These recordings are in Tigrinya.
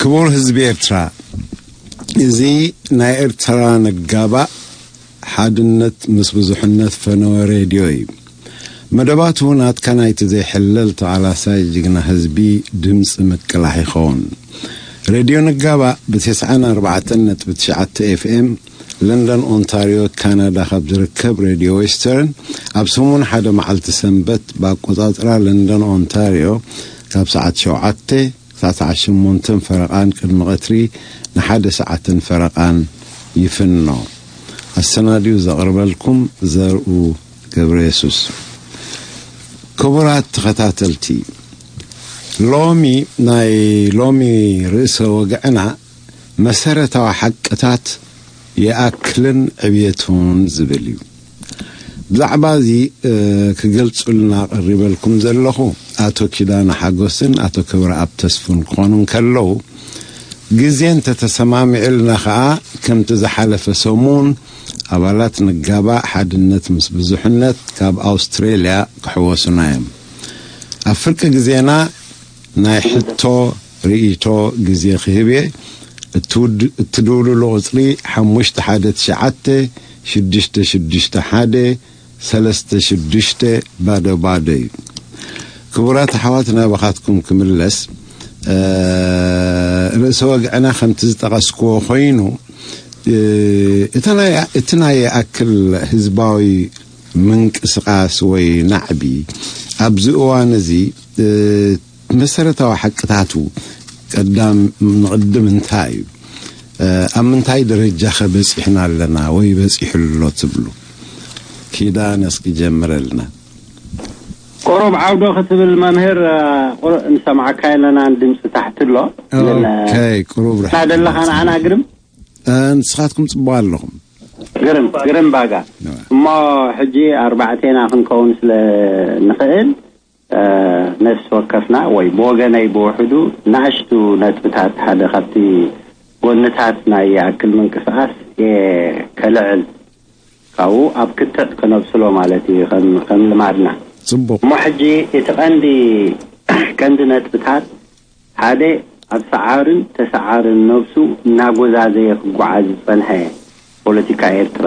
ክቡር ህዝቢ ኤርትራ፣ እዚ ናይ ኤርትራ ነጋባእ ሓድነት ምስ ብዙሕነት ፈነወ ሬድዮ እዩ። መደባቱ ናትካ ናይቲ ዘይሕለል ተቓላሳይ ጅግና ህዝቢ ድምፂ ምቅላሕ ይኸውን። ሬድዮ ነጋባእ ብ94.9 ኤፍኤም ለንደን ኦንታሪዮ ካናዳ ካብ ዝርከብ ሬድዮ ዌስተርን ኣብ ሰሙን ሓደ መዓልቲ ሰንበት ብኣቆጻጽራ ለንደን ኦንታሪዮ ካብ ሰዓት ሸውዓተ ክሳዕ ሰዓት ሸሞንተን ፈረቓን ቅድሚ ቀትሪ ንሓደ ሰዓትን ፈረቓን ይፍኖ። ኣሰናድዩ ዘቕርበልኩም ዘርኡ ገብረ የሱስ። ክቡራት ተኸታተልቲ፣ ሎሚ ናይ ሎሚ ርእሰ ወግዕና መሰረታዊ ሓቅታት ይኣክልን ዕብየቱን ዝብል እዩ። ብዛዕባ እዚ ክገልጹልና ቀሪበልኩም ዘለኹ ኣቶ ኪዳነ ሓጎስን ኣቶ ክብረኣብ ተስፉን ክኾኑ እንከለዉ፣ ግዜ እንተተሰማሚዑልና ኸኣ ከምቲ ዝሓለፈ ሰሙን ኣባላት ንጋባእ ሓድነት ምስ ብዙሕነት ካብ ኣውስትሬልያ ክሕወሱና እዮም። ኣብ ፍርቂ ግዜና ናይ ሕቶ ርእይቶ ግዜ ክህብ እየ። እትውድ- እትድውልሉ ቁጽሪ ሓሙሽተ ሓደ ትሽዓተ ሽዱሽተ ሽዱሽተ ሓደ ሰለስተ ሽዱሽተ ባዶ ባዶ እዩ። ክቡራት ኣሕዋት፣ ናባኻትኩም ክምለስ፣ እ፣ ርእሰ ወግዕና ከምቲ ዝጠቐስክዎ ኮይኑ፣ እ፣ እቲ ናይ እቲ ናይ ይኣክል ህዝባዊ ምንቅስቓስ ወይ ናዕቢ ኣብዚ እዋን እዚ፣ እ፣ መሰረታዊ ሓቅታቱ ቀዳም ንቕድም እንታይ እዩ? እ፣ ኣብ ምንታይ ደረጃ ከ በጺሕና ኣለና ወይ በጺሑ ኣሎ ትብሉ? ኪዳነ እስኪ ጀምረልና። ቁሩብ ዓውዶ ክትብል መምህር፣ እ፣ ቁሩብ ንሰምዓካ ኣለና፣ ድምፂ ታሕቲ ኣሎ። ግን፣ እ፣ ኦኬ፣ ቁሩብ ርሕቕ እናደለኻ ንዓና ግርም። እ፣ ንስኻትኩም ጽቡቕ ኣለኹም። ግርም፣ ግርም ባጋ። እዋ። እሞ ሕጂ ኣርባዕቴና ክንከውን ስለ ንኽእል፣ እ፣ ነፍሲ ወከፍና ወይ ብወገነይ ብውሕዱ ንኣሽቱ ነጥብታት ሓደ ካብቲ ጎንታት ናይ ይኣክል ምንቅስቓስ እየ ከልዕል። ካብኡ ኣብ ክትዕ ክነብስሎ ማለት እዩ፣ ከም፣ ከም ልማድና። ጽቡቕ። እሞ ሕጂ እቲ ቀንዲ፣ ቀንዲ ነጥብታት ሓደ፣ ኣብ ሰዓርን ተሰዓርን ነብሱ እናጎዛዘየ ክጓዓዝ ዝጸንሐ ፖለቲካ ኤርትራ፣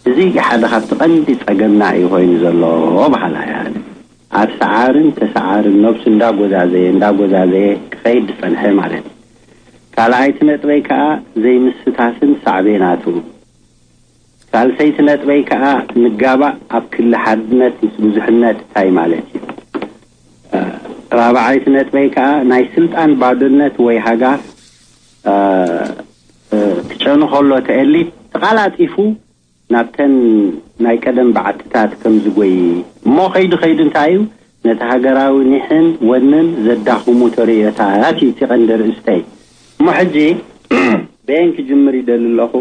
እዚ ሓደ ካብቲ ቀንዲ ጸገምና እዩ ኮይኑ ዘሎ በሃላይ እየ። ኣብ ሰዓርን ተሰዓርን ነብሱ እንዳጎዛዘየ፣ እንዳጎዛዘየ ክኸይድ ዝጸንሐ ማለት እዩ። ካልኣይቲ ነጥበይ ከኣ ዘይምስታፍን ሳዕቤናቱ። ሳልሰይቲ ነጥበይ ከኣ ንጋባእ ኣብ ክሊ ሓድነት ምስ ብዙሕነት እንታይ ማለት እዩ? እ፣ ራብዓይቲ ነጥበይ ከኣ ናይ ስልጣን ባዶነት ወይ ሃጋፍ፣ እ፣ እ፣ ክጨኑ ከሎ እቲ ኤሊት ተቓላጢፉ ናብተን ናይ ቀደም በዓትታት ከም ዝጎይ፣ እሞ ከይዱ ከይዱ እንታይ እዩ ነቲ ሃገራዊ ኒሕን ወንን ዘዳኽሙ ተርእዮታት እዩ እቲ ቀንዲ ርእስተይ። እሞ ሕጂ በየን ክጅምር ይደሊ ኣለኹ?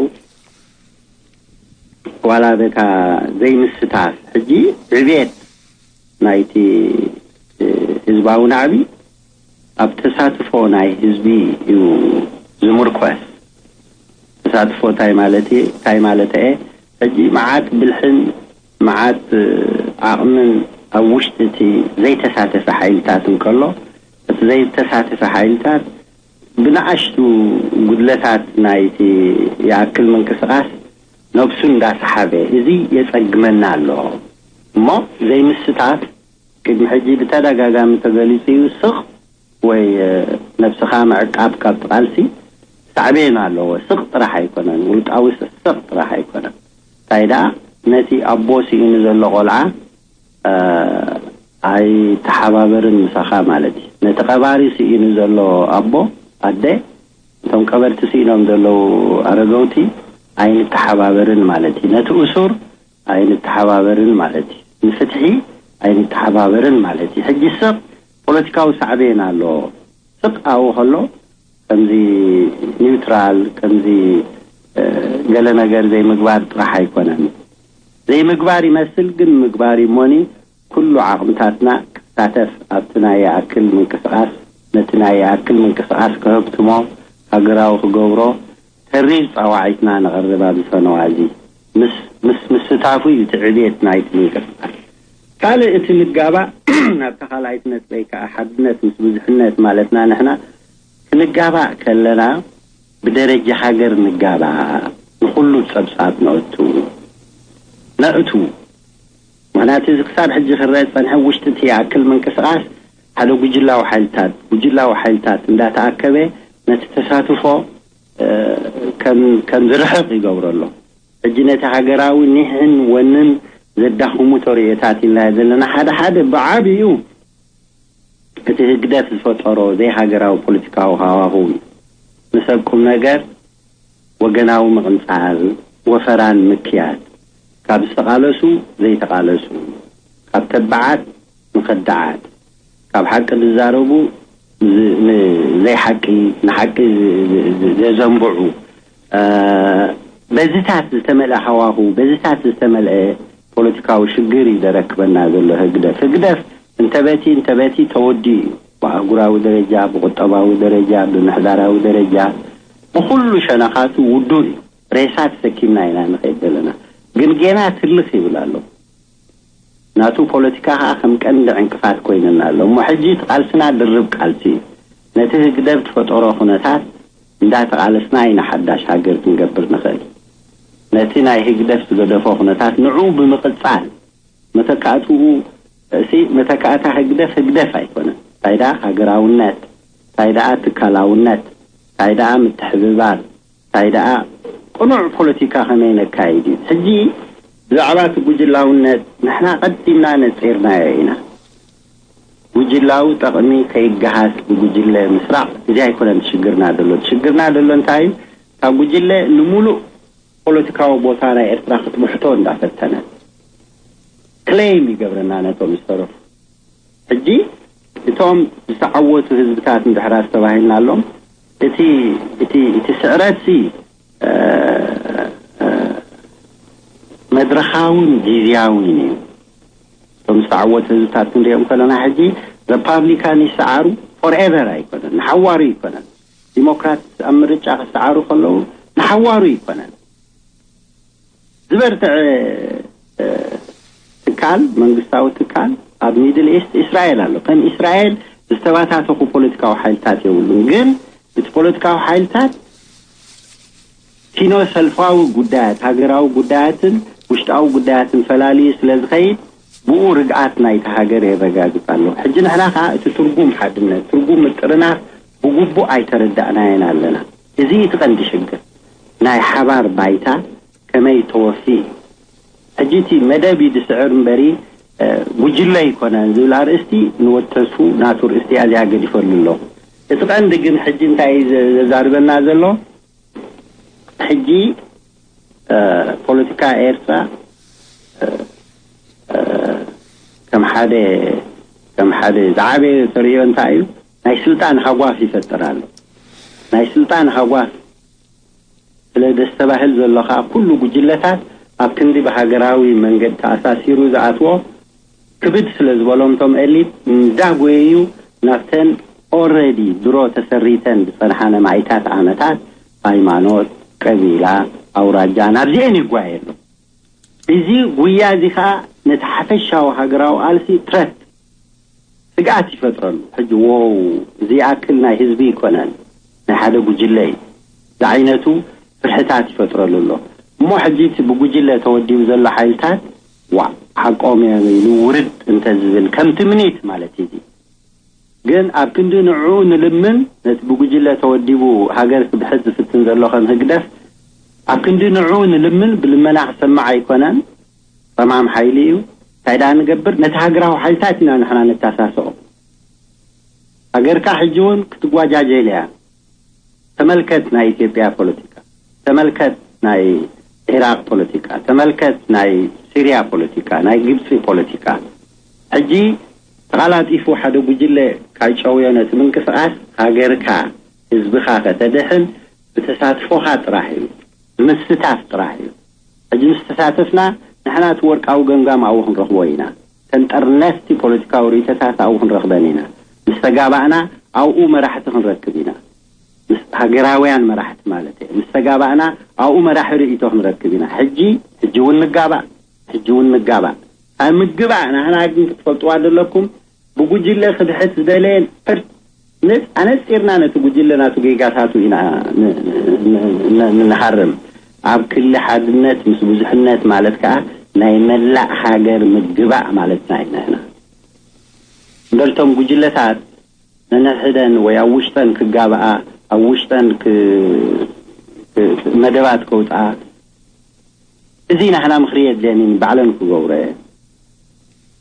ዋላ በታ ዘይምስታፍ ሕጂ ዕብየት ናይቲ፣ እ፣ ህዝባዊ ናዕቢ ኣብ ተሳትፎ ናይ ህዝቢ እዩ ዝምርኮስ። ተሳትፎ እንታይ ማለት እዩ? እንታይ ማለት እየ? ሕጂ መዓት ብልሕን መዓት፣ እ፣ ዓቕምን ኣብ ውሽጢ እቲ ዘይተሳተፈ ሓይልታት እንከሎ፣ እቲ ዘይተሳተፈ ሓይልታት ብንኣሽቱ ጉድለታት ናይቲ ይኣክል ምንቅስቓስ ነብሱ እንዳሰሓበ፣ እዚ የጸግመና ኣሎ። እሞ ዘይምስታፍ ቅድሚ ሕጂ ብተደጋጋሚ ተገሊጹ እዩ። ስቕ ወይ፣ እ፣ ነብስኻ ምዕቃብ ካብቲ ቃልሲ ሳዕቤን ኣለዎ። ስቕ ጥራሕ ኣይኮነን፣ ውልቃዊ ስቕ ጥራሕ ኣይኮነን። እንታይ ደኣ፣ ነቲ ኣቦ ስኢኑ ዘሎ ቆልዓ፣ እ፣ ኣይተሓባበርን ምሳኻ ማለት እዩ። ነቲ ቀባሪ ስኢኑ ዘሎ ኣቦ፣ ኣደ፣ እቶም ቀበርቲ ስኢኖም ዘለዉ ኣረገውቲ ኣይንተሓባበርን ማለት እዩ። ነቲ እሱር ኣይንተሓባበርን ማለት እዩ። ንፍትሒ ኣይንተሓባበርን ማለት እዩ። ሕጂ ስቕ ፖለቲካዊ ሳዕቤን ኣለዎ። ስቕ ኣብኡ ከሎ ከምዚ ኒውትራል፣ ከምዚ፣ እ፣ ገለ ነገር ዘይምግባር ጥራሕ ኣይኮነን። ዘይምግባር ይመስል፣ ግን ምግባር እዩ። እሞኒ ኩሉ ዓቕምታትና ክሳተፍ ኣብቲ ናይ ይኣክል ምንቅስቓስ፣ ነቲ ናይ ይኣክል ምንቅስቓስ ክህብትሞ፣ ሃገራዊ ክገብሮ፣ ተሪር ጻዋዒትና ነቕርብ ኣብዚ ፈነዋ እዚ። ምስ፣ ምስ ምስታፉ እዩ እቲ ዕብየት ናይቲ ምንቅስቓስ። ካልእ እቲ ንጋባእ ናብታ ካልኣይቲ ነጥበይ ከኣ ሓድነት ምስ ብዙሕነት ማለትና ንሕና ክንጋባእ ከለና ብደረጃ ሃገር ንጋባእ፣ ንኹሉ ጸብጻብ ነእቱ ነእቱ። ምኽንያቱ እዚ ክሳብ ሕጂ ክረአ ዝጸንሐ ውሽጢ እቲ ይኣክል ምንቅስቓስ ሓደ ጉጅላዊ ሓይልታት ጉጅላዊ ሓይልታት እንዳተኣከበ ነቲ ተሳትፎ ከም ዝርሕቕ ይገብሮ ኣሎ። ሕጂ ነቲ ሃገራዊ ኒሕን ወንን ዘዳኽሙ ተርእዮታት ኢልና ዘለና ሓደ ሓደ ብዓብዩ እቲ ህግደፍ ዝፈጠሮ ዘይሃገራዊ ፖለቲካዊ ሃዋህው እዩ። ንሰብ ቁም ነገር ወገናዊ ምቕንጻል፣ ወፈራን ምክያድ፣ ካብ ዝተቓለሱ ዘይተቓለሱ፣ ካብ ተባዓት ንኸዳዓት፣ ካብ ሓቂ ዝዛረቡ ዝ- ን- ዘይሓቂ ንሓቂ ዝ- ዝ- ዝ- ዘዘንብዑ፣ እ፣ በዚታት ዝተመልአ ሃዋሁ፣ በዚታት ዝተመልአ ፖለቲካዊ ሽግር እዩ ዘረክበና ዘሎ ህግደፍ። ህግደፍ እንተበቲ እንተበቲ ተወዲኡ እዩ። ብኣህጉራዊ ደረጃ፣ ብቁጠባዊ ደረጃ፣ ብምሕዳራዊ ደረጃ፣ ብኩሉ ሸነኻቱ ውዱእ እዩ። ሬሳ ተሰኪምና ኢና ንኸይድ ዘለና። ግን ጌና ትልኽ ይብል ኣሎ። ናቱ ፖለቲካ ከኣ ከም ቀንዲ ዕንቅፋት ኮይንና ኣሎ። እሞ ሕጂ እቲ ቃልስና ድርብ ቃልሲ እዩ። ነቲ ህግደፍ ዝፈጠሮ ኩነታት እንዳተቓለስና ኢና ሓዳሽ ሃገር ክንገብር ንኽእል። ነቲ ናይ ህግደፍ ዝገደፎ ኩነታት ንዑ ብምቕጻል መተካእትኡ፣ እሲ መተካእታ ህግደፍ ህግደፍ ኣይኮነን። እንታይ ደኣ ሃገራውነት፣ እንታይ ደኣ ትካላውነት፣ እንታይ ደኣ ምትሕብባር፣ እንታይ ደኣ ቅኑዕ ፖለቲካ ከመይ ነካይድ እዩ። ሕጂ ብዛዕባ እቲ ጉጅላውነት ንሕና ቀዲምና ነጺርናዮ ኢና። ጉጅላዊ ጠቕሚ ከይገሃስ ብጉጅለ ምስራቕ እዚ ኣይኮነን ሽግርና ዘሎ። ሽግርና ዘሎ እንታይ እዩ? እታ ጉጅለ ንምሉእ ፖለቲካዊ ቦታ ናይ ኤርትራ ክትብሕቶ እንዳፈተነ ክሌም ይገብረና ነቶም ዝተረፉ። ሕጂ እቶም ዝተዓወቱ ህዝብታት እንድሕር ኣስተባሂልናሎም፣ እቲ እቲ እቲ ስዕረት ሲ መድረኻውን ግዝያውን እዩ። እቶም ዝተዓወቱ ህዝብታት ክንሪኦም ከለና ሕጂ ሪፓብሊካን ይሰዓሩ ፎርኤቨር ኣይኮነን፣ ንሓዋሩ ይኮነን። ዲሞክራት ኣብ ምርጫ ክሰዓሩ ከለዉ ንሓዋሩ ይኮነን። ዝበርትዐ ትካል መንግስታዊ ትካል ኣብ ሚድል ኢስት እስራኤል ኣሎ። ከም እስራኤል ዝተባታተኹ ፖለቲካዊ ሓይልታት የብሉን። ግን እቲ ፖለቲካዊ ሓይልታት ፊኖ ሰልፋዊ ጉዳያት፣ ሃገራዊ ጉዳያትን ውሽጣዊ ጉዳያትን ፈላልዩ ስለ ዝኸይድ ብኡ ርግኣት ናይቲ ሃገር የረጋግጽ ኣሎ። ሕጂ ንሕና ከኣ እቲ ትርጉም ሓድነት፣ ትርጉም ምጥርናፍ ብግቡእ ኣይተረዳእናዮን ኣለና። እዚ እቲ ቀንዲ ሽግር ናይ ሓባር ባይታ ከመይ ተወፊ። ሕጂ እቲ መደብ እዩ ዝስዕር እምበሪ ጉጅለ ኣይኮነን ዝብል ኣርእስቲ ንወተሱ ናቱ ርእስቲ ኣዝያ ገዲፈሉ ኣለኹ። እቲ ቀንዲ ግን ሕጂ እንታይ እዩ ዘዛርበና ዘሎ? ሕጂ ፖለቲካ ኤርትራ ከም ሓደ ከም ሓደ ዝዓበየ ተርእዮ እንታይ እዩ? ናይ ስልጣን ሃጓፍ ይፈጥር ኣሎ። ናይ ስልጣን ሃጓፍ ስለ ደስተባህል ዘሎ ከኣ ኩሉ ጉጅለታት ኣብ ክንዲ ብሃገራዊ መንገዲ ተኣሳሲሩ ዝኣትዎ ክብድ ስለ ዝበሎም እቶም ኤሊት እንዳጎየዩ ናብተን ኦረዲ ድሮ ተሰሪተን ዝጸንሓ ነማይታት ዓመታት ሃይማኖት፣ ቀቢላ፣ ኣውራጃ ናብዚኤን ይጓየ ኣሎ። እዚ ጉያ እዚ ከኣ ነቲ ሓፈሻዊ ሃገራዊ ቃልሲ ትረት ስግኣት ይፈጥረሉ። ሕጂ ዎው እዚ ይኣክል ናይ ህዝቢ ይኮነን ናይ ሓደ ጉጅለ እዩ ዝዓይነቱ ፍርሕታት ይፈጥረሉ ኣሎ። እሞ ሕጂ እቲ ብጉጅለ ተወዲቡ ዘሎ ሓይልታት ዋ ሓቆም እዮም ኢሉ ውርድ እንተዝብል ከም ትምኒት ማለት እዩ። ግን ኣብ ክንዲ ንዕኡ ንልምን ነቲ ብጉጅለ ተወዲቡ ሃገር ክብሕት ዝፍትን ዘሎ ከም ህግደፍ ኣብ ክንዲ ንዕኡ ንልምን ብልመና ክሰማዕ ኣይኮነን። ጸማም ሓይሊ እዩ። እንታይ ደኣ ንገብር? ነቲ ሃገራዊ ሓይልታት ኢና ንሕና ነተኣሳስኦ። ሃገርካ ሕጂ እውን ክትጓጃጀል እያ። ተመልከት ናይ ኢትዮጵያ ፖለቲካ፣ ተመልከት ናይ ኢራቅ ፖለቲካ፣ ተመልከት ናይ ሲርያ ፖለቲካ፣ ናይ ግብፂ ፖለቲካ። ሕጂ ተቓላጢፉ ሓደ ጉጅለ ካይጨውዮ ነቲ ምንቅስቃስ ሃገርካ ህዝብኻ ከተድሕን ብተሳትፎኻ ጥራሕ እዩ፣ ብምስታፍ ጥራሕ እዩ። ሕጂ ምስ ተሳተፍና ንሕና እቲ ወርቃዊ ገምጋም ኣብኡ ክንረኽቦ ኢና። ተን ጠርነፍቲ ፖለቲካዊ ርእይቶታት ኣብኡ ክንረኽበን ኢና። ምስ ተጋባእና ኣብኡ መራሕቲ ክንረክብ ኢና። ምስ ሃገራውያን መራሕቲ ማለት እየ። ምስ ተጋባእና ኣብኡ መራሒ ርእይቶ ክንረክብ ኢና። ሕጂ ሕጂ እውን ንጋባእ፣ ሕጂ እውን ንጋባእ። ኣብ ምግባእ ናህና ግን ክትፈልጥዋ ዘለኩም ብጉጅለ ክድሕት ዝደለየን ሕድ ነጽ-፣ ኣነጺርና ነቲ ጉጅለ ናቱ ጌጋታቱ ኢና ን-፣ ን-፣ ን-፣ ንሃርም። ኣብ ክሊ ሓድነት ምስ ብዙሕነት ማለት ከኣ ናይ መላእ ሃገር ምግባእ ማለትና ኢና ኢና። እንደልቶም ጉጅለታት ነንሕደን ወይ ኣብ ውሽጠን ክጋብኣ፣ ኣብ ውሽጠን ክ-፣ ክ-፣ መደባት ከውፅኣ፣ እዚ ናህና ምኽሪ የድልየንን ባዕለን ክገብሮ እየ።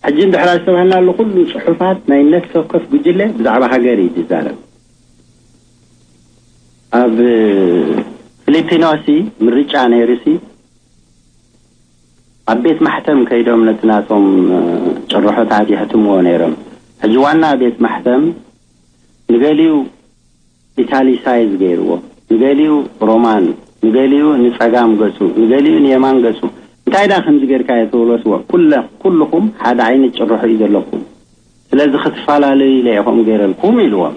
ሕጂ እንድሕር ዝተባህልና ኣሎ ኩሉ ጽሑፋት ናይ ነፍሲ ወከፍ ጉጅለ ብዛዕባ ሃገር እዩ ዝዛረብ። ኣብ ፊሊፒኖሲ ምርጫ ነይሩሲ ኣብ ቤት ማሕተም ከይዶም ነቲ ናቶም ጭርሖታት የሕትምዎ ነይሮም። ሕጂ ዋና ቤት ማሕተም ንገሊኡ ኢታሊሳይዝ ገይርዎ፣ ንገሊኡ ሮማን፣ ንገሊኡ ንጸጋም ገጹ፣ ንገሊኡ ንየማን ገጹ። እንታይ ዳ ከምዚ ጌርካ እየ ትብሎስ? ወ-፣ ኩለ-፣ ኩልኹም ሓደ ዓይነት ጭርሖ እዩ ዘለኩም። ስለዚ ክትፈላለዩ ኢለ እየ ከምኡ ገይረልኩም ኢልዎም።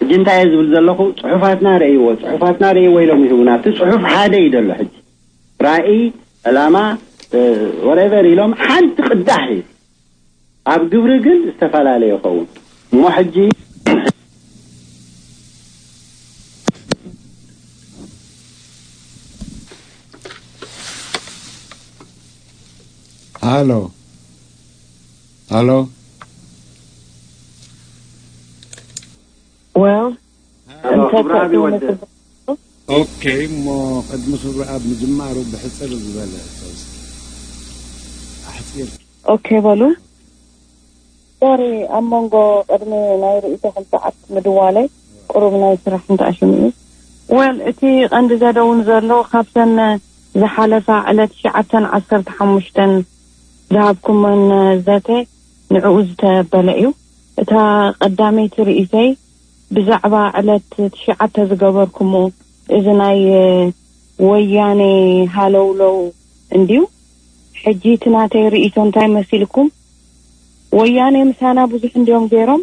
ሕጂ እንታይ እየ ዝብል ዘለኹ? ጽሑፋትና ረእይዎ፣ ጽሑፋትና ረእይዎ ኢሎም ይህቡና። እቲ ጽሑፍ ሓደ እዩ ዘሎ። ሕጂ ራእይ፣ ዕላማ፣ እ፣ ወሬቨር ኢሎም ሓንቲ ቅዳሕ እዩ። ኣብ ግብሪ ግን ዝተፈላለየ ይኸውን። እሞ ሕጂ ኣሎ፣ ኣሎ። Well, ኣሎ፣ ክብሪ ኣብ ይወድእ። ኦኬ፣ እሞ ቅድሚ ክብሪ ኣብ ምጅማሩ ብሕጽር ዝበለ ሰው እስኪ ኣሕጺር። ኦኬ በሉ። ሶሪ፣ ኣብ መንጎ ቅድሚ ናይ ርእይቶኹም ሰዓት ምድዋለይ ቁሩብ ናይ ስራሕ እንተኣሽሙ እዩ። ወል፣ እቲ ቀንዲ ዘደውን ዘሎ ካብተን ዝሓለፋ ዕለት ትሽዓተን ዓሰርተ ሓሙሽተን ዝሃብኩመን ዘተ ንዕኡ ዝተበለ እዩ። እታ ቀዳመይቲ ርእይተይ ብዛዕባ ዕለት ትሽዓተ ዝገበርኩሞ እዚ ናይ ወያኔ ሃለውለው እንድዩ። ሕጂ እቲ ናተይ ርእይቶ እንታይ መሲልኩም? ወያኔ ምሳና ብዙሕ እንድዮም ገይሮም።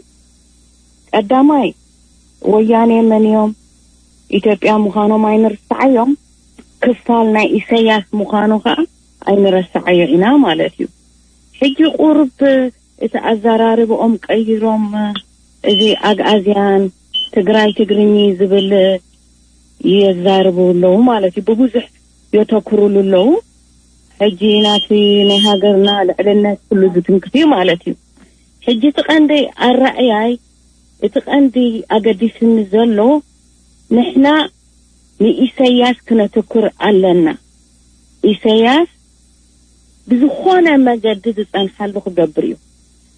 ቀዳማይ ወያኔ መን እዮም? ኢትዮጵያ ምዃኖም ኣይንርሳዓዮም። ክፋል ናይ ኢሰያስ ምዃኑ ከዓ ኣይንረሳዓዮ ኢና ማለት እዩ። ሕጂ ቁርብ እቲ ኣዘራርብኦም ቀይሮም እዚ ኣግኣዝያን ትግራይ ትግርኚ ዝብል የዛርቡ ኣለዉ ማለት እዩ። ብብዙሕ የተኩሩሉ ኣለዉ። ሕጂ ናቲ ናይ ሃገርና ልዕልነት ኩሉ ዝትንክፍ እዩ ማለት እዩ። ሕጂ እቲ ቀንዲ ኣረኣያይ እቲ ቀንዲ ኣገዲስኒ ዘሎ ንሕና ንኢሰያስ ክነተኩር ኣለና። ኢሰያስ ብዝኾነ መገዲ ዝጸንሓሉ ክገብር እዩ።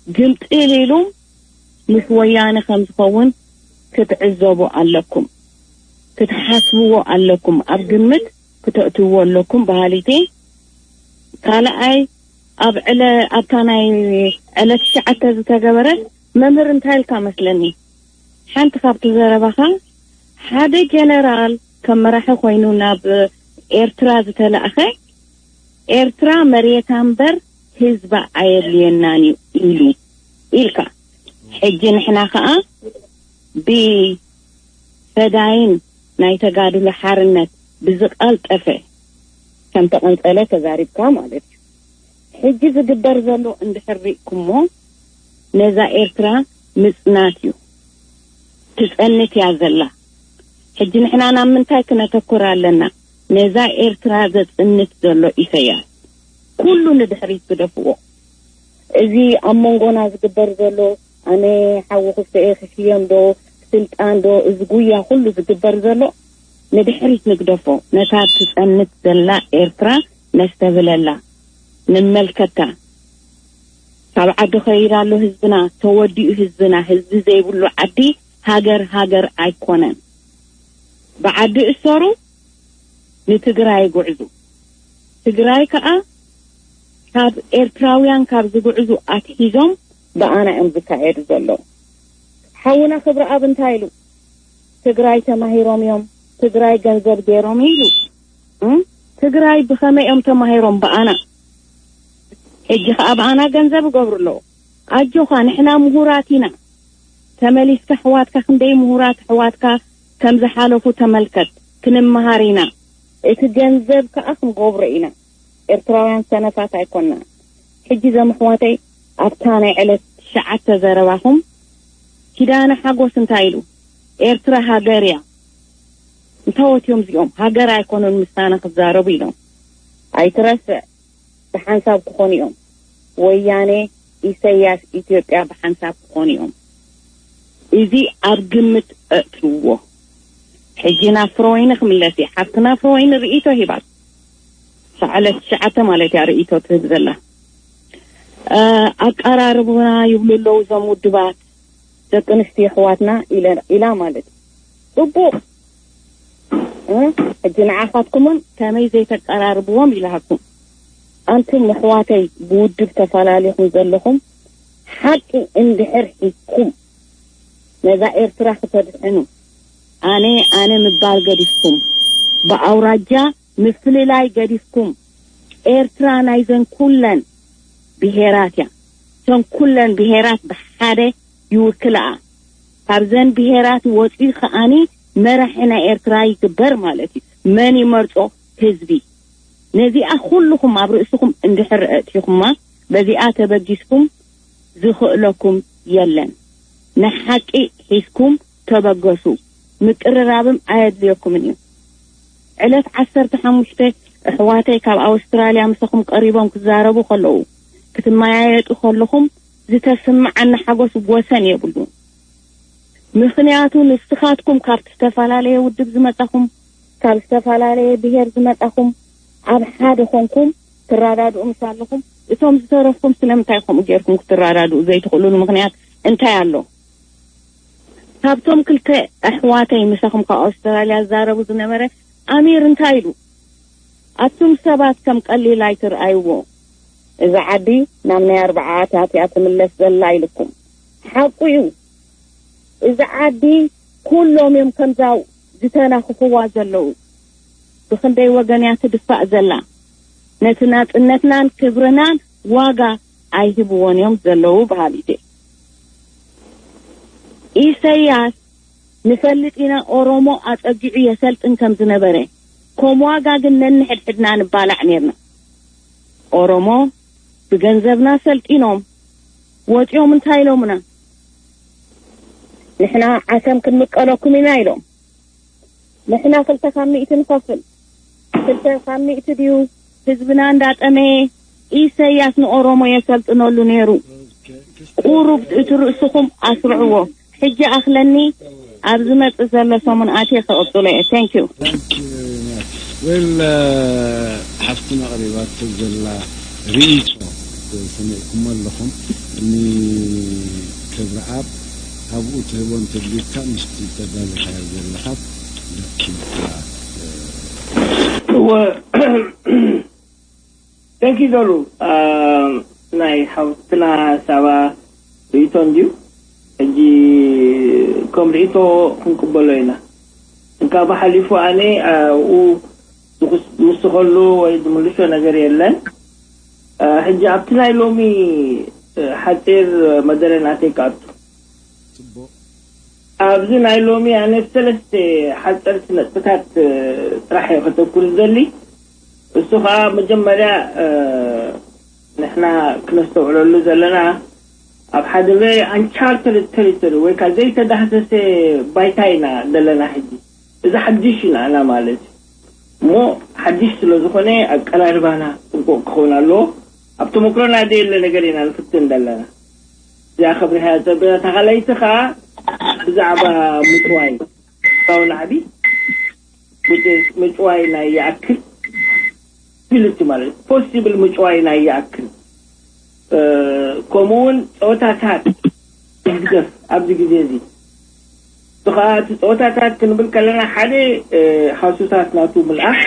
ግምጥል ኢሉ ምስ ወያነ ከም ዝኸውን ክትዕዘቡ ኣለኩም፣ ክትሓስብዎ ኣለኩም፣ ኣብ ግምት ክተእትዎ ኣለኩም በሃሊት እየ። ካልኣይ ኣብ ዕለ ኣብታ ናይ ዕለት ትሽዓተ ዝተገበረ መምህር እንታይ ኢልካ መስለኒ ሓንቲ ካብቲ ዘረባኻ ሓደ ጀነራል ከም መራሒ ኮይኑ ናብ ኤርትራ ዝተላእኸ ኤርትራ መሬታ እምበር ህዝባ ኣየድልየናን እዩ ኢሉ ኢልካ። ሕጂ ንሕና ከኣ ብፈዳይን ናይ ተጋድሎ ሓርነት ብዝቀልጠፈ ከም ተቐንጸለ ተዛሪብካ ማለት እዩ። ሕጂ ዝግበር ዘሎ እንድሕር ሪእኩሞ ነዛ ኤርትራ ምጽናት እዩ። ትጸንት እያ ዘላ። ሕጂ ንሕና ናብ ምንታይ ክነተኩር ኣለና? ነዛ ኤርትራ ዘጽንት ዘሎ ኢሰያስ ኩሉ ንድሕሪት ግደፍዎ። እዚ ኣብ መንጎና ዝግበር ዘሎ ኣነ ሓዊ ክፍተ እየ ክሽየም ዶ ስልጣን ዶ እዚ ጉያ ኩሉ ዝግበር ዘሎ ንድሕሪት ንግደፎ። ነታ ትጸንት ዘላ ኤርትራ ነስተብለላ፣ ንመልከታ። ካብ ዓዲ ከይድ ኣሎ ህዝብና፣ ተወዲኡ ህዝብና። ህዝቢ ዘይብሉ ዓዲ ሃገር ሃገር ኣይኮነን። ብዓዲ እሰሩ ንትግራይ ይጉዕዙ። ትግራይ ከኣ ካብ ኤርትራውያን ካብ ዝጉዕዙ ኣትሒዞም ብኣና እዮም ዝካየዱ ዘለዉ። ሓውና ክብረኣብ እንታይ ኢሉ? ትግራይ ተማሂሮም እዮም፣ ትግራይ ገንዘብ ገይሮም ኢሉ። እም? ትግራይ ብኸመይ እዮም ተማሂሮም? ብኣና። ሕጂ ከኣ ብኣና ገንዘብ ይገብሩ ኣለዉ። ኣጆኻ ንሕና ምሁራት ኢና። ተመሊስካ ኣሕዋትካ ክንደይ ምሁራት ኣሕዋትካ ከም ዝሓለፉ ተመልከት። ክንመሃር ኢና። እቲ ገንዘብ ከኣ ክንገብሮ ኢና። ኤርትራውያን ሰነፋት ኣይኮንና። ሕጂ እዞም ኣሕዋተይ ኣብታ ናይ ዕለት ትሽዓተ ዘረባኹም ኪዳነ ሓጎስ እንታይ ኢሉ? ኤርትራ ሃገር እያ። እንታወት እዮም እዚኦም? ሃገር ኣይኮኑን ምሳና ክዛረቡ ኢሎም። ኣይትረስዕ፣ ብሓንሳብ ክኾኑ እዮም። ወያኔ፣ ኢሰያስ፣ ኢትዮጵያ ብሓንሳብ ክኾኑ እዮም። እዚ ኣብ ግምት እእትውዎ። ሕጂ ናብ ፍረወይኒ ክምለስ እየ። ሓፍትና ፍረወይኒ ርእይቶ ሂባት። ሰዓለ ትሽዓተ ማለት እያ ርእይቶ ትህብ ዘላ። እ፣ ኣቀራርቡና ይብሉ ኣለዉ እዞም ውድባት ደቂ ኣንስትዮ ኣሕዋትና ኢለ-፣ ኢላ ማለት እዩ። ጽቡቕ። እ፣ ሕጂ ንዓኻትኩምም ከመይ ዘይተቀራርብዎም ኢልሃኩም። ኣንቱም ኣሕዋተይ ብውድብ ተፈላለኹም ዘለኹም ሓቂ እንድሕር ሒዝኩም ነዛ ኤርትራ ክተድሕኑ ኣነ ኣነ ምባል ገዲፍኩም ብኣውራጃ ምፍልላይ ገዲፍኩም ኤርትራ ናይዘን ኩለን ብሄራት እያ። እተን ኩለን ብሄራት ብሓደ ይውክልኣ። ካብዘን ብሄራት ወፂኡ ከኣኒ መራሒ ናይ ኤርትራ ይግበር ማለት እዩ። መን ይመርጾ? ህዝቢ። ነዚኣ ኩልኹም ኣብ ርእስኹም እንድሕር ኣእቲኹማ፣ በዚኣ ተበጊስኩም ዝኽእለኩም የለን። ንሓቂ ሒዝኩም ተበገሱ። ምቅርራብም ኣየድልየኩምን እዩ። ዕለት ዓሰርተ ሓሙሽተ ኣሕዋተይ ካብ ኣውስትራልያ ምሳኹም ቀሪቦም ክዛረቡ ከለዉ፣ ክትመያየጡ ከለኹም ዝተስምዓኒ ሓጎስ ወሰን የብሉን። ምኽንያቱ ንስኻትኩም ካብ ዝተፈላለየ ውድብ ዝመጻኹም፣ ካብ ዝተፈላለየ ብሄር ዝመጻኹም፣ ኣብ ሓደ ኮንኩም ትረዳድኡ ምስ ኣለኹም፣ እቶም ዝተረፍኩም ስለምንታይ ከምኡ ጌርኩም ክትረዳድኡ ዘይትኽእሉሉ ምኽንያት እንታይ ኣሎ? ካብቶም ክልተ ኣሕዋተይ ምሳኹም ካብ ኣውስትራልያ ዝዛረቡ ዝነበረ ኣሚር እንታይ ኢሉ? ኣቱም ሰባት ከም ቀሊል ኣይትርኣይዎ። እዛ ዓዲ ናብ ናይ ኣርባዓታት እያ ትምለስ ዘላ ኢልኩም። ሓቁ እዩ። እዛ ዓዲ ኩሎም እዮም ከምዛ ዝተናኽፍዋ ዘለዉ። ብኽንደይ ወገን እያ ትድፋእ ዘላ። ነቲ ናጽነትናን ክብርናን ዋጋ ኣይህብዎን እዮም ዘለዉ በሃሊት እየ። ኢሰያስ ንፈልጥ ኢና ኦሮሞ ኣጸጊዑ የሰልጥን ከም ዝነበረ። ከም ዋጋ ግን ነንሕድሕድና ንባላዕ ኔርና። ኦሮሞ ብገንዘብና ሰልጢኖም ወጺኦም እንታይ ኢሎምና? ንሕና ዓሰም ክንምቀለኩም ኢና ኢሎም። ንሕና ክልተ ካብ ሚእቲ ንኸፍል። ክልተ ካብ ሚእቲ ድዩ? ህዝብና እንዳጠመየ ኢሰያስ ንኦሮሞ የሰልጥነሉ ነይሩ። ቁሩብ እቲ ርእስኹም ኣስርዕዎ። ሕጂ ኣኽለኒ ኣብ ዝመጽእ ዘሎ ሰሙን ኣትየ ክቕጽሎ እየ። Thank you። Thank you very much. Well, ሓፍትና ኣቕሪባቶ ዘላ ርእይቶ ሰሚዕኩሞ ኣለኹም። ንክብረኣብ ኣብኡ ትህቦ እንተድልዩካ ምስቲ ተዳሊኻዮ ዘለኻ ልኪልካ። እወ፣ Thank you ዶሉ። ናይ ሓውትና ሳባ ርእይቶ እንድዩ። ሕጂ ከም ርእይቶ ክንቅበሎ ኢና። እንካ ብሓሊፉ ኣነ ኣብኡ ዝውስኸሉ ወይ ዝምልሾ ነገር የለን። ሕጂ ኣብቲ ናይ ሎሚ ሓፂር መደረ ናተይ ክኣቱ። ኣብዚ ናይ ሎሚ ኣነ ሰለስተ ሓፀርቲ ነጥብታት ጥራሕ እየ ከተኩር ዝደሊ። እሱ ከዓ መጀመርያ ንሕና ክነስተውዕለሉ ዘለና ኣብ ሓደ very uncharted territory ወይ ከዓ ዘይተዳህሰሰ ባይታ ኢና ዘለና ሕጂ። እዚ ሓድሽ እዩ ንዓና ማለት እዩ። እሞ ሓድሽ ስለ ዝኾነ ኣቀራርባና ፅቡቕ ክኸውን ኣለዎ። ኣብ ተመክሮና ዘየለ ነገር ኢና ንፍትን ዘለና። እዚኣ ከብርሃያ ፀበያ ተኻላይቲ ከዓ ብዛዕባ ምፅዋይ ሳው ናዕቢ ምፅዋይ ናይ ይኣክል ቢልቲ ማለት ፖሲብል ምፅዋይ ናይ ይኣክል ከምኡውን ፀወታታት ህግደፍ ኣብዚ ግዜ እዚ ከዓ እቲ ፀወታታት ክንብል ከለና ሓደ ሃሱሳት ናቱ ምልኣኽ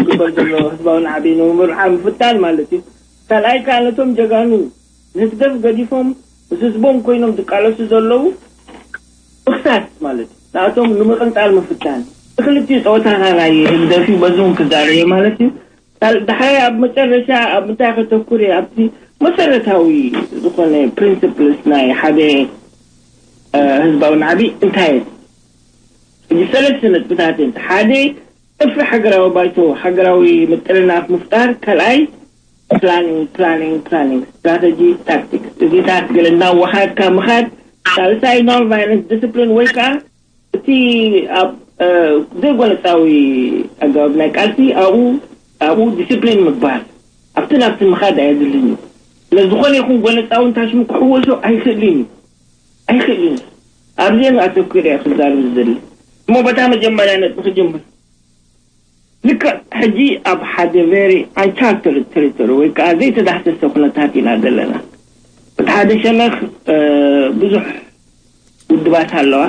ግበር ዘሎ ህዝባዊ ናዕቢ ንምምርዓ ምፍታን ማለት እዩ። ካልኣይ ከዓ ነቶም ጀጋኑ ንህግደፍ ገዲፎም ምስ ህዝቦም ኮይኖም ዝቃለሱ ዘለዉ ምኽሳስ ማለት እዩ። ንኣቶም ንምቕንጣል ምፍታን። ክልቲኡ ፀወታና ናይ ህግደፍ እዩ። በዚ እውን ክዛረብ እየ ማለት እዩ። ዳሕራይ ኣብ መጨረሻ ኣብ ምንታይ ከተኩር እየ ኣብቲ መሰረታዊ ዝኾነ ፕሪንስፕልስ ናይ ሓደ ህዝባዊ ናዕቢ እንታይ እዩ? ሕጂ ሰለስተ ነጥብታት እዮም። ሓደ ጠፍሪ ሃገራዊ ባይቶ ሃገራዊ ምጥርናፍ ምፍጣር፣ ካልኣይ ፕላኒንግ ፕላኒንግ ፕላኒንግ ስትራተጂ ታክቲክስ እዚታት ገለ እናወሓድካ ምኻድ ሳልሳይ non violence discipline ወይ ከዓ እቲ ኣብ ዘይጎነፃዊ ኣገባብ ናይ ቃልሲ ኣብኡ ኣብኡ ዲስፕሊን ምግባር፣ ኣብቲ ናብቲ ምኻድ ኣየድልን እዩ። ስለዝኾነ ይኹን ጎነፃዊ እንታሽሙ ክሕወሶ ኣይኽእልን እዩ ኣይኽእልን እዩ። ኣብዚአን ኣተኩረ ክዛረብ ዝደሊ እሞ በታ መጀመርያ ነጥቢ ክጅምር። ልክዕ ሕጂ ኣብ ሓደ very uncharted territory ወይ ከዓ ዘይተዳህሰሰ ኩነታት ኢና ዘለና። እቲ ሓደ ሸነኽ ብዙሕ ውድባት ኣለዋ።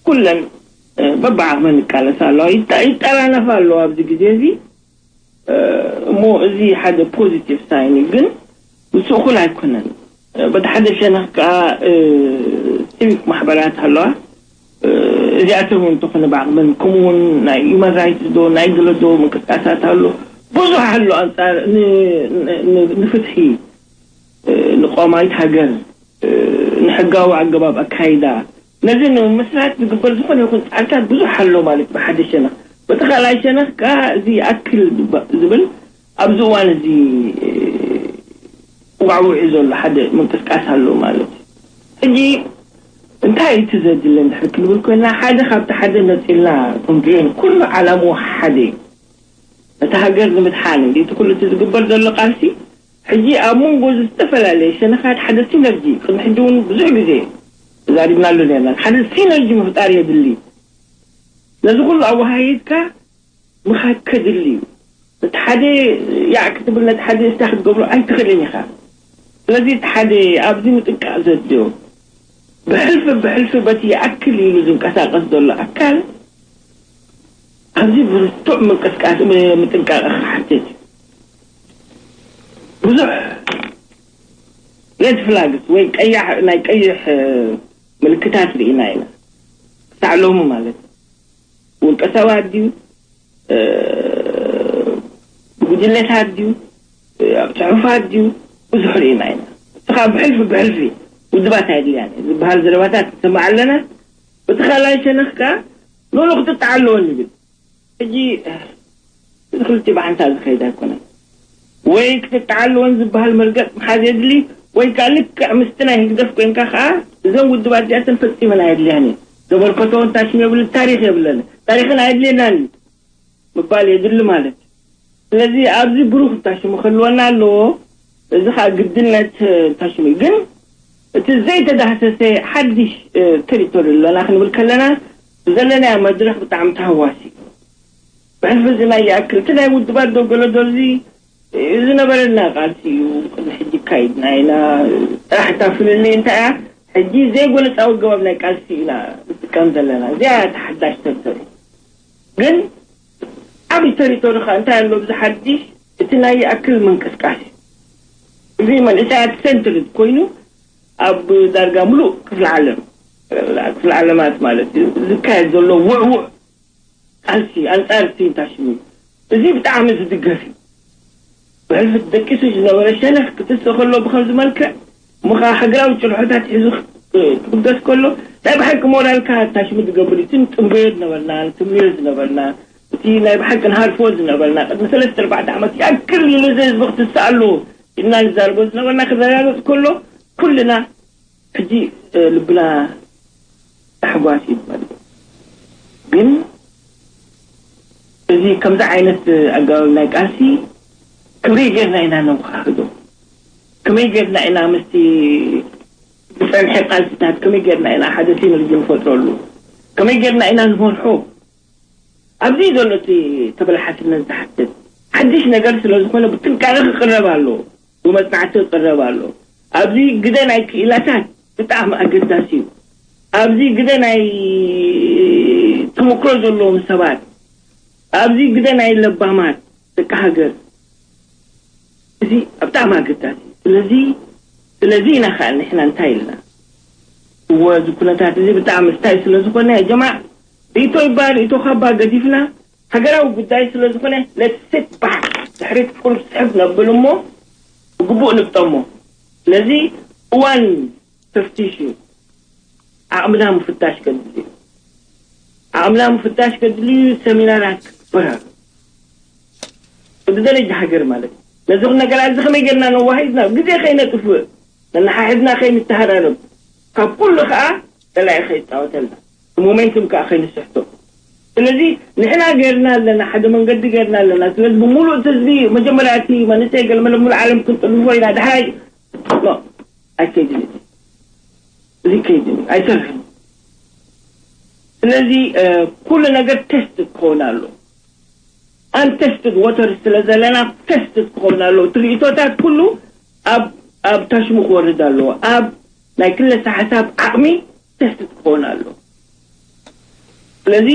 ኩለን በብዓቕመን ይቃለሳ ኣለዋ፣ ይጠራነፋ ኣለዋ ኣብዚ ግዜ እዚ። እሞ እዚ ሓደ positive sign እዩ፣ ግን ምስ እኹል ኣይኮነን። በቲ ሓደ ሸነኽ ከዓ ሲቪክ ማሕበራት ኣለዋ። እዚኣቶም እውን እንተኾነ ብዓቕመን ከምኡ እውን ናይ human rights ዶ ናይ ገለ ዶ ምንቅስቃሳት ኣሎ፣ ብዙሕ ኣሎ ኣንፃር ንፍትሒ፣ ንቆማይት ሃገር፣ ንሕጋዊ ኣገባብ ኣካይዳ፣ ነዚ ንምምስራት ዝግበር ዝኾነ ይኹን ፃዕርታት ብዙሕ ኣሎ ማለት ብሓደ ሸነኽ። በቲ ካልኣይ ሸነኽ ከዓ እዚ ይኣክል ዝብል ኣብዚ እዋን እዚ ዋዕውዒ ዘሎ ሓደ ምንቅስቃስ ኣሎ ማለት እዩ። ሕጂ እንታይ እቲ ዘድለ እንድሕር ክንብል ኮይና፣ ሓደ ካብቲ ሓደ ነፂልና ክንሪኦ ኩሉ ዓላምኡ ሓደ እዩ። ነቲ ሃገር ንምድሓን እንዲ እቲ ኩሉ እቲ ዝግበር ዘሎ ቃልሲ ሕጂ ኣብ መንጎ እዚ ዝተፈላለየ ሸነኻት ሓደ ሲነርጂ ቅድሚ ሕጂ እውን ብዙሕ ግዜ ተዛሪብናሉ ነርና። ሓደ ሲነርጂ ምፍጣር የድሊ። ነዚ ኩሉ ኣወሃሂድካ ምኻድ ከድሊ እዩ። ነቲ ሓደ ያዕ ክትብል ነቲ ሓደ እስታ ክትገብሮ ኣይትኽእልን ኢኻ። ስለዚ እቲ ሓደ ኣብዚ ምጥንቃቕ ዘድልዮ ብሕልፊ ብሕልፊ በቲ ይኣክል ኢሉ ዝንቀሳቀስ ዘሎ ኣካል ኣብዚ ብርቱዕ ምንቅስቃስ ምጥንቃቕ ክሓትት ብዙሕ red flags ወይ ቀያሕ ናይ ቀይሕ ምልክታት ርኢና ኢና። ክሳዕ ሎሚ ማለት ውልቀ ሰባት ድዩ፣ ጉጅለታት ድዩ፣ ኣብ ፅሑፋት ድዩ፣ ብዙሕ ርኢና ኢና። እስኻ ብሕልፊ ብሕልፊ ውድባት ኣይድልያን ዝበሃል ዘረባታት ንሰማዕ ኣለና። በቲ ካልኣይ ሸነኽ ከዓ ኖኖ ክትጣዕ ኣለዎ ንብል። ሕጂ እዚ ክልቲኡ ብሓንሳእ ዝኸይድ ኣይኮነን። ወይ ክትጣዓለወን ዝበሃል መርገፅ ምሓዝ የድሊ፣ ወይ ከዓ ልክዕ ምስቲ ናይ ህግደፍ ኮይንካ ከዓ እዘን ውድባት እዚኣተን ፈፂመን ኣየድልያን እየን። ዘበርከቶ እንታሽም የብል፣ ታሪክ የብለን፣ ታሪክን ኣየድልየናን እዩ ምባል የድሊ ማለት እዩ። ስለዚ ኣብዚ ብሩክ እንታሽሙ ክህልወና ኣለዎ። እዚ ከዓ ግድነት እንታሽሙ እዩ። ግን እቲ ዘይተዳህሰሰ ሓድሽ ቴሪቶሪ ኣለና ክንብል ከለና ብዘለናዮ መድረክ ብጣዕሚ ተሃዋሲ እዩ። ብሕልፊ እዚ ናይ ይኣክል እቲ ናይ ውድባት ዶ ገለ ዶ እዚ ዝነበረና ቃልሲ እዩ። ቅድሚ ሕጂ ካይድና ኢና። ጥራሕ እታ ፍልልይ እንታይ እያ? ሕጂ ዘይጎነፃዊ ኣገባብ ናይ ቃልሲ ኢና ንጥቀም ዘለና። እዚኣ እያ ተሓዳሽ ተሪቶሪ። ግን ዓብዪ ተሪቶሪ ከዓ እንታይ ኣሎ? ብዚ ሓድሽ እቲ ናይ ይኣክል ምንቅስቃስ እዩ። እዚ መንእሰያት ሴንትርድ ኮይኑ ኣብ ዳርጋ ሙሉእ ክፍለ ዓለም፣ ክፍለ ዓለማት ማለት እዩ፣ ዝካየድ ዘሎ ውዕውዕ ቃልሲ ኣንጻር እቲ እንታሽሙ እዩ። እዚ ብጣዕሚ ዝድገፍ እዩ። ብሕልፊ ደቂሱ ዝነበረ ሸነኽ ክትስእ ከሎ ብኸምዚ መልክዕ እሞ ከዓ ሃገራዊ ጭርሖታት ሒዙ ክብገስ ከሎ ናይ ብሓቂ ሞራልካ ታሽሙ ዝገብር እዩ። እቲ ንጥምበዮ ዝነበርና፣ ንትምንዮ ዝነበርና፣ እቲ ናይ ብሓቂ ንሃልፎ ዝነበርና ቅድሚ ሰለስተ ኣርባዕተ ዓመት ይኣክል ኢሉ እዚ ህዝቢ ክትስእ ኣለዎ ኢልና ንዛረቦ ዝነበርና ክረጋገፅ ከሎ ኩልና ሕጂ ልብና ታሕጓስ ይበል። ግን እዚ ከምዚ ዓይነት ኣገባብ ናይ ቃልሲ ከመይ ጌርና ኢና ነውሃህዶ? ከመይ ጌርና ኢና ምስቲ ዝፀንሐ ቃልስታት ከመይ ጌርና ኢና ሓደ ሲነርጂ ንፈጥረሉ? ከመይ ጌርና ኢና ንመርሖ? ኣብዚ ዘሎ እቲ ተበላሓትነት ዝሓትት ሓድሽ ነገር ስለ ዝኾነ ብጥንቃቐ ክቕረብ ኣለዎ፣ ብመጽናዕቲ ክቕረብ ኣለዎ። ኣብዚ ግደ ናይ ክኢላታት ብጣዕሚ ኣገዳሲ እዩ። ኣብዚ ግደ ናይ ተመክሮ ዘለዎም ሰባት፣ ኣብዚ ግደ ናይ ለባማት ደቂ ሃገር፣ እዚ ብጣዕሚ ኣገዳሲ እዩ። ስለዚ ስለዚ ኢና ከዓ ንሕና እንታይ ኢልና እወ እዚ ኩነታት እዚ ብጣዕሚ እንታይ ስለ ዝኾነ ጀማ ርእቶ ይበሃል ርእቶ ካባ ገዲፍና ሃገራዊ ጉዳይ ስለ ዝኾነ let's sit back ድሕሪት ቁልፍ ፅሕፍ ነብል እሞ ብግቡእ ንግጠሞ። ስለዚ እዋን ተፍቲሽ እዩ። ዓቕምና ምፍታሽ ከድሊ እዩ። ዓቕምና ምፍታሽ ከድሊ እዩ። ሰሚናራት ክግበር ኣሎ። ብደረጃ ሃገር ማለት እዩ። ነዚ ነገር እዚ ከመይ ጌርና ነዋሂድና ግዜ ከይነጥፍእ ነናሓሕድና ከይንተሃራረብ ካብ ኩሉ ከዓ ጸላኢ ከይጻወተልና፣ ሞሜንቱም ከዓ ከይንስሕቶ። ስለዚ ንሕና ገርና ኣለና፣ ሓደ መንገዲ ገርና ኣለና። ስለዚ ብምሉእ እቲ ህዝቢ፣ መጀመርያ እቲ መንእሰይ ገለ መለ ሙሉእ ዓለም ክንጥልፎ ኢና። ድሓይ ኣይከይድን፣ እዚ ከይድን ኣይሰርሕን። ስለዚ ኩሉ ነገር ቴስት ክኸውን ኣሎ። ኣንተስትድ ወተር ስለ ዘለና ቴስት ክኸውን ኣሎ። ትርኢቶታት ኩሉ ኣብ ኣብ ታሽሙ ክወርድ ኣለዎ። ኣብ ናይ ክለሳ ሓሳብ ዓቕሚ ቴስት ክኸውን ኣሎ። ስለዚ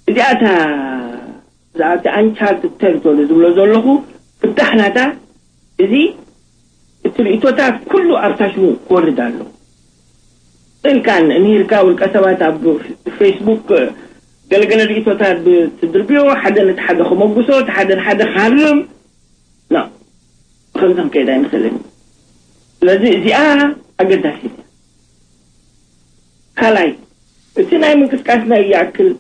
እዚኣታ እዚኣቲ ኣንቻርትድ ቴሪቶሪ ዝብሎ ዘለኹ ፍታሕ ናታ፣ እዚ እቲ ርእቶታት ኩሉ ኣብ ታሽሙ ክወርድ ኣሎ። ስእልካን ንሂርካ ውልቀ ሰባት ኣብ ፌስቡክ ገለገለ ርእቶታት ብትድርብዮ፣ ሓደ ነቲ ሓደ ከመጉሶ፣ እቲ ሓደ ንሓደ ክሃርም፣ ኖ፣ ከምዚ ክንከይድ ኣይንኽእልን። ስለዚ እዚኣ ኣገዳሲት እያ። ካልኣይ፣ እቲ ናይ ምንቅስቃስና ይኣክል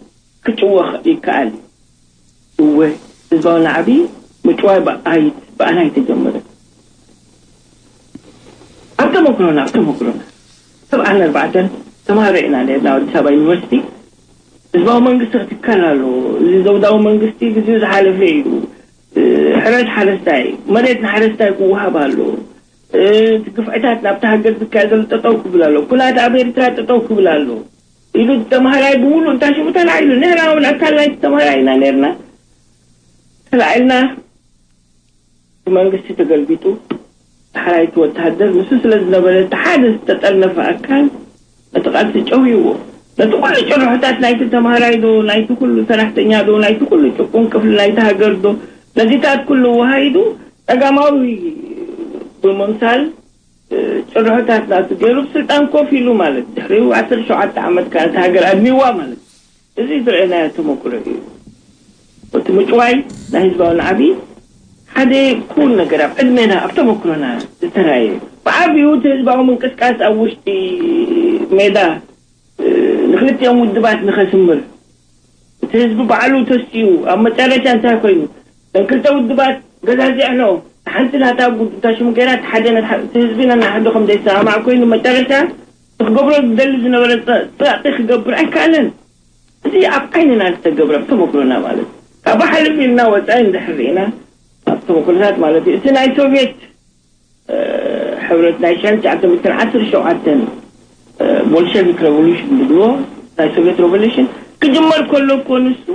ክጭወኽ ይከኣል እዩ። እወ፣ ህዝባዊ ናዕቢ ምጭዋይ ብኣይት ብኣና ኣይተጀመረ። ኣብ ተመክሮና ኣብ ተመክሮና ሰብዓን ኣርባዕተን ተማሃሮ ኢና ነርና ኣብ ኣዲስ ኣበባ ዩኒቨርሲቲ። ህዝባዊ መንግስቲ ክትከል ኣለዎ። እዚ ዘውዳዊ መንግስቲ ግዜኡ ዝሓለፈ እዩ። ሕረስ ሓረስታይ፣ መሬት ንሓረስታይ ክወሃብ ኣለዎ። እቲ ግፍዕታት ናብቲ ሃገር ዝካየድ ዘሎ ጠጠው ክብል ኣሎ። ኩናት ኣብ ኤርትራ ጠጠው ክብል ኣሎ ኢሉ ተምሃራይ ብምሉእ እንታሽሙ ተላዒሉ። ንሕና እውን ኣካል ናይቲ ተምሃራይ ኢና ነርና። ተላዒልና መንግስቲ ተገልቢጡ፣ ዳሕራይ እቲ ወተሃደር ንሱ ስለ ዝነበረ፣ እቲ ሓደ ዝተጠርነፈ ኣካል ነቲ ቃልሲ ጨውይዎ። ነቲ ኩሉ ጭርሖታት ናይቲ ተምሃራይ ዶ፣ ናይቲ ኩሉ ሰራሕተኛ ዶ፣ ናይቲ ኩሉ ጭቁን ክፍሊ ናይቲ ሃገር ዶ፣ ነዚታት ኩሉ ወሃይዱ ጸጋማዊ ብምምሳል፣ ጭርሖታት ናቱ ገይሩ ብስልጣን ኮፍ ኢሉ ማለት፣ ድሕሪኡ ዓሰርተ ሸውዓተ ዓመት ከኣ እታ ሃገር ኣድሚዋ ማለት። እዚ ዝረኣናዮ ተመክሮ እዩ። እቲ ምጭዋይ ናይ ህዝባዊ ናዕቢ ሓደ ኩል ነገር ኣብ ዕድሜና፣ ኣብ ተመክሮና ዝተራእየ። ብዓቢኡ እቲ ህዝባዊ ምንቅስቃስ ኣብ ውሽጢ ሜዳ፣ እ፣ ንክልቲኦም ውድባት ንኸስምር፣ እቲ ህዝቢ ባዕሉ ተሲኡ፣ ኣብ መጨረሻ እንታይ ኮይኑ? እተን ክልተ ውድባት ገዛዚዕኖ፣ ሓንቲ ናታ ጉድ-፣ እታ ሽሙ ገይራ፣ እቲ ሓደ ነታ፣ እቲ ህዝቢ ነናሕዶ ከም ዘይሰማማዕ ኮይኑ፣ መጨረሻ እቲ ክገብሮ ዝደሊ ዝነበረ ጸ-፣ ጸቕጢ ክገብር ኣይከኣለን። እዚ ኣብ ዓይንና ዝተገብረ፣ ኣብ ተመክሮና ማለት እዩ። ካብ ሓልፍ ኢልና ወጻኢ እንድሕር ርኢና፣ ኣብ ተመክሮታት ማለት እዩ። እቲ ናይ ሶቪየት፣ እ፣ ሕብረት ናይ ሽሕን ትሽዓተ ሚእትን ዓሰርተ ሸውዓተን፣ እ፣ ቦልሸቪክ ሬቮሉሽን ዝብልዎ፣ ናይ ሶቪየት ሬቮሉሽን ክጅመር ከሎ እኮ ንሱ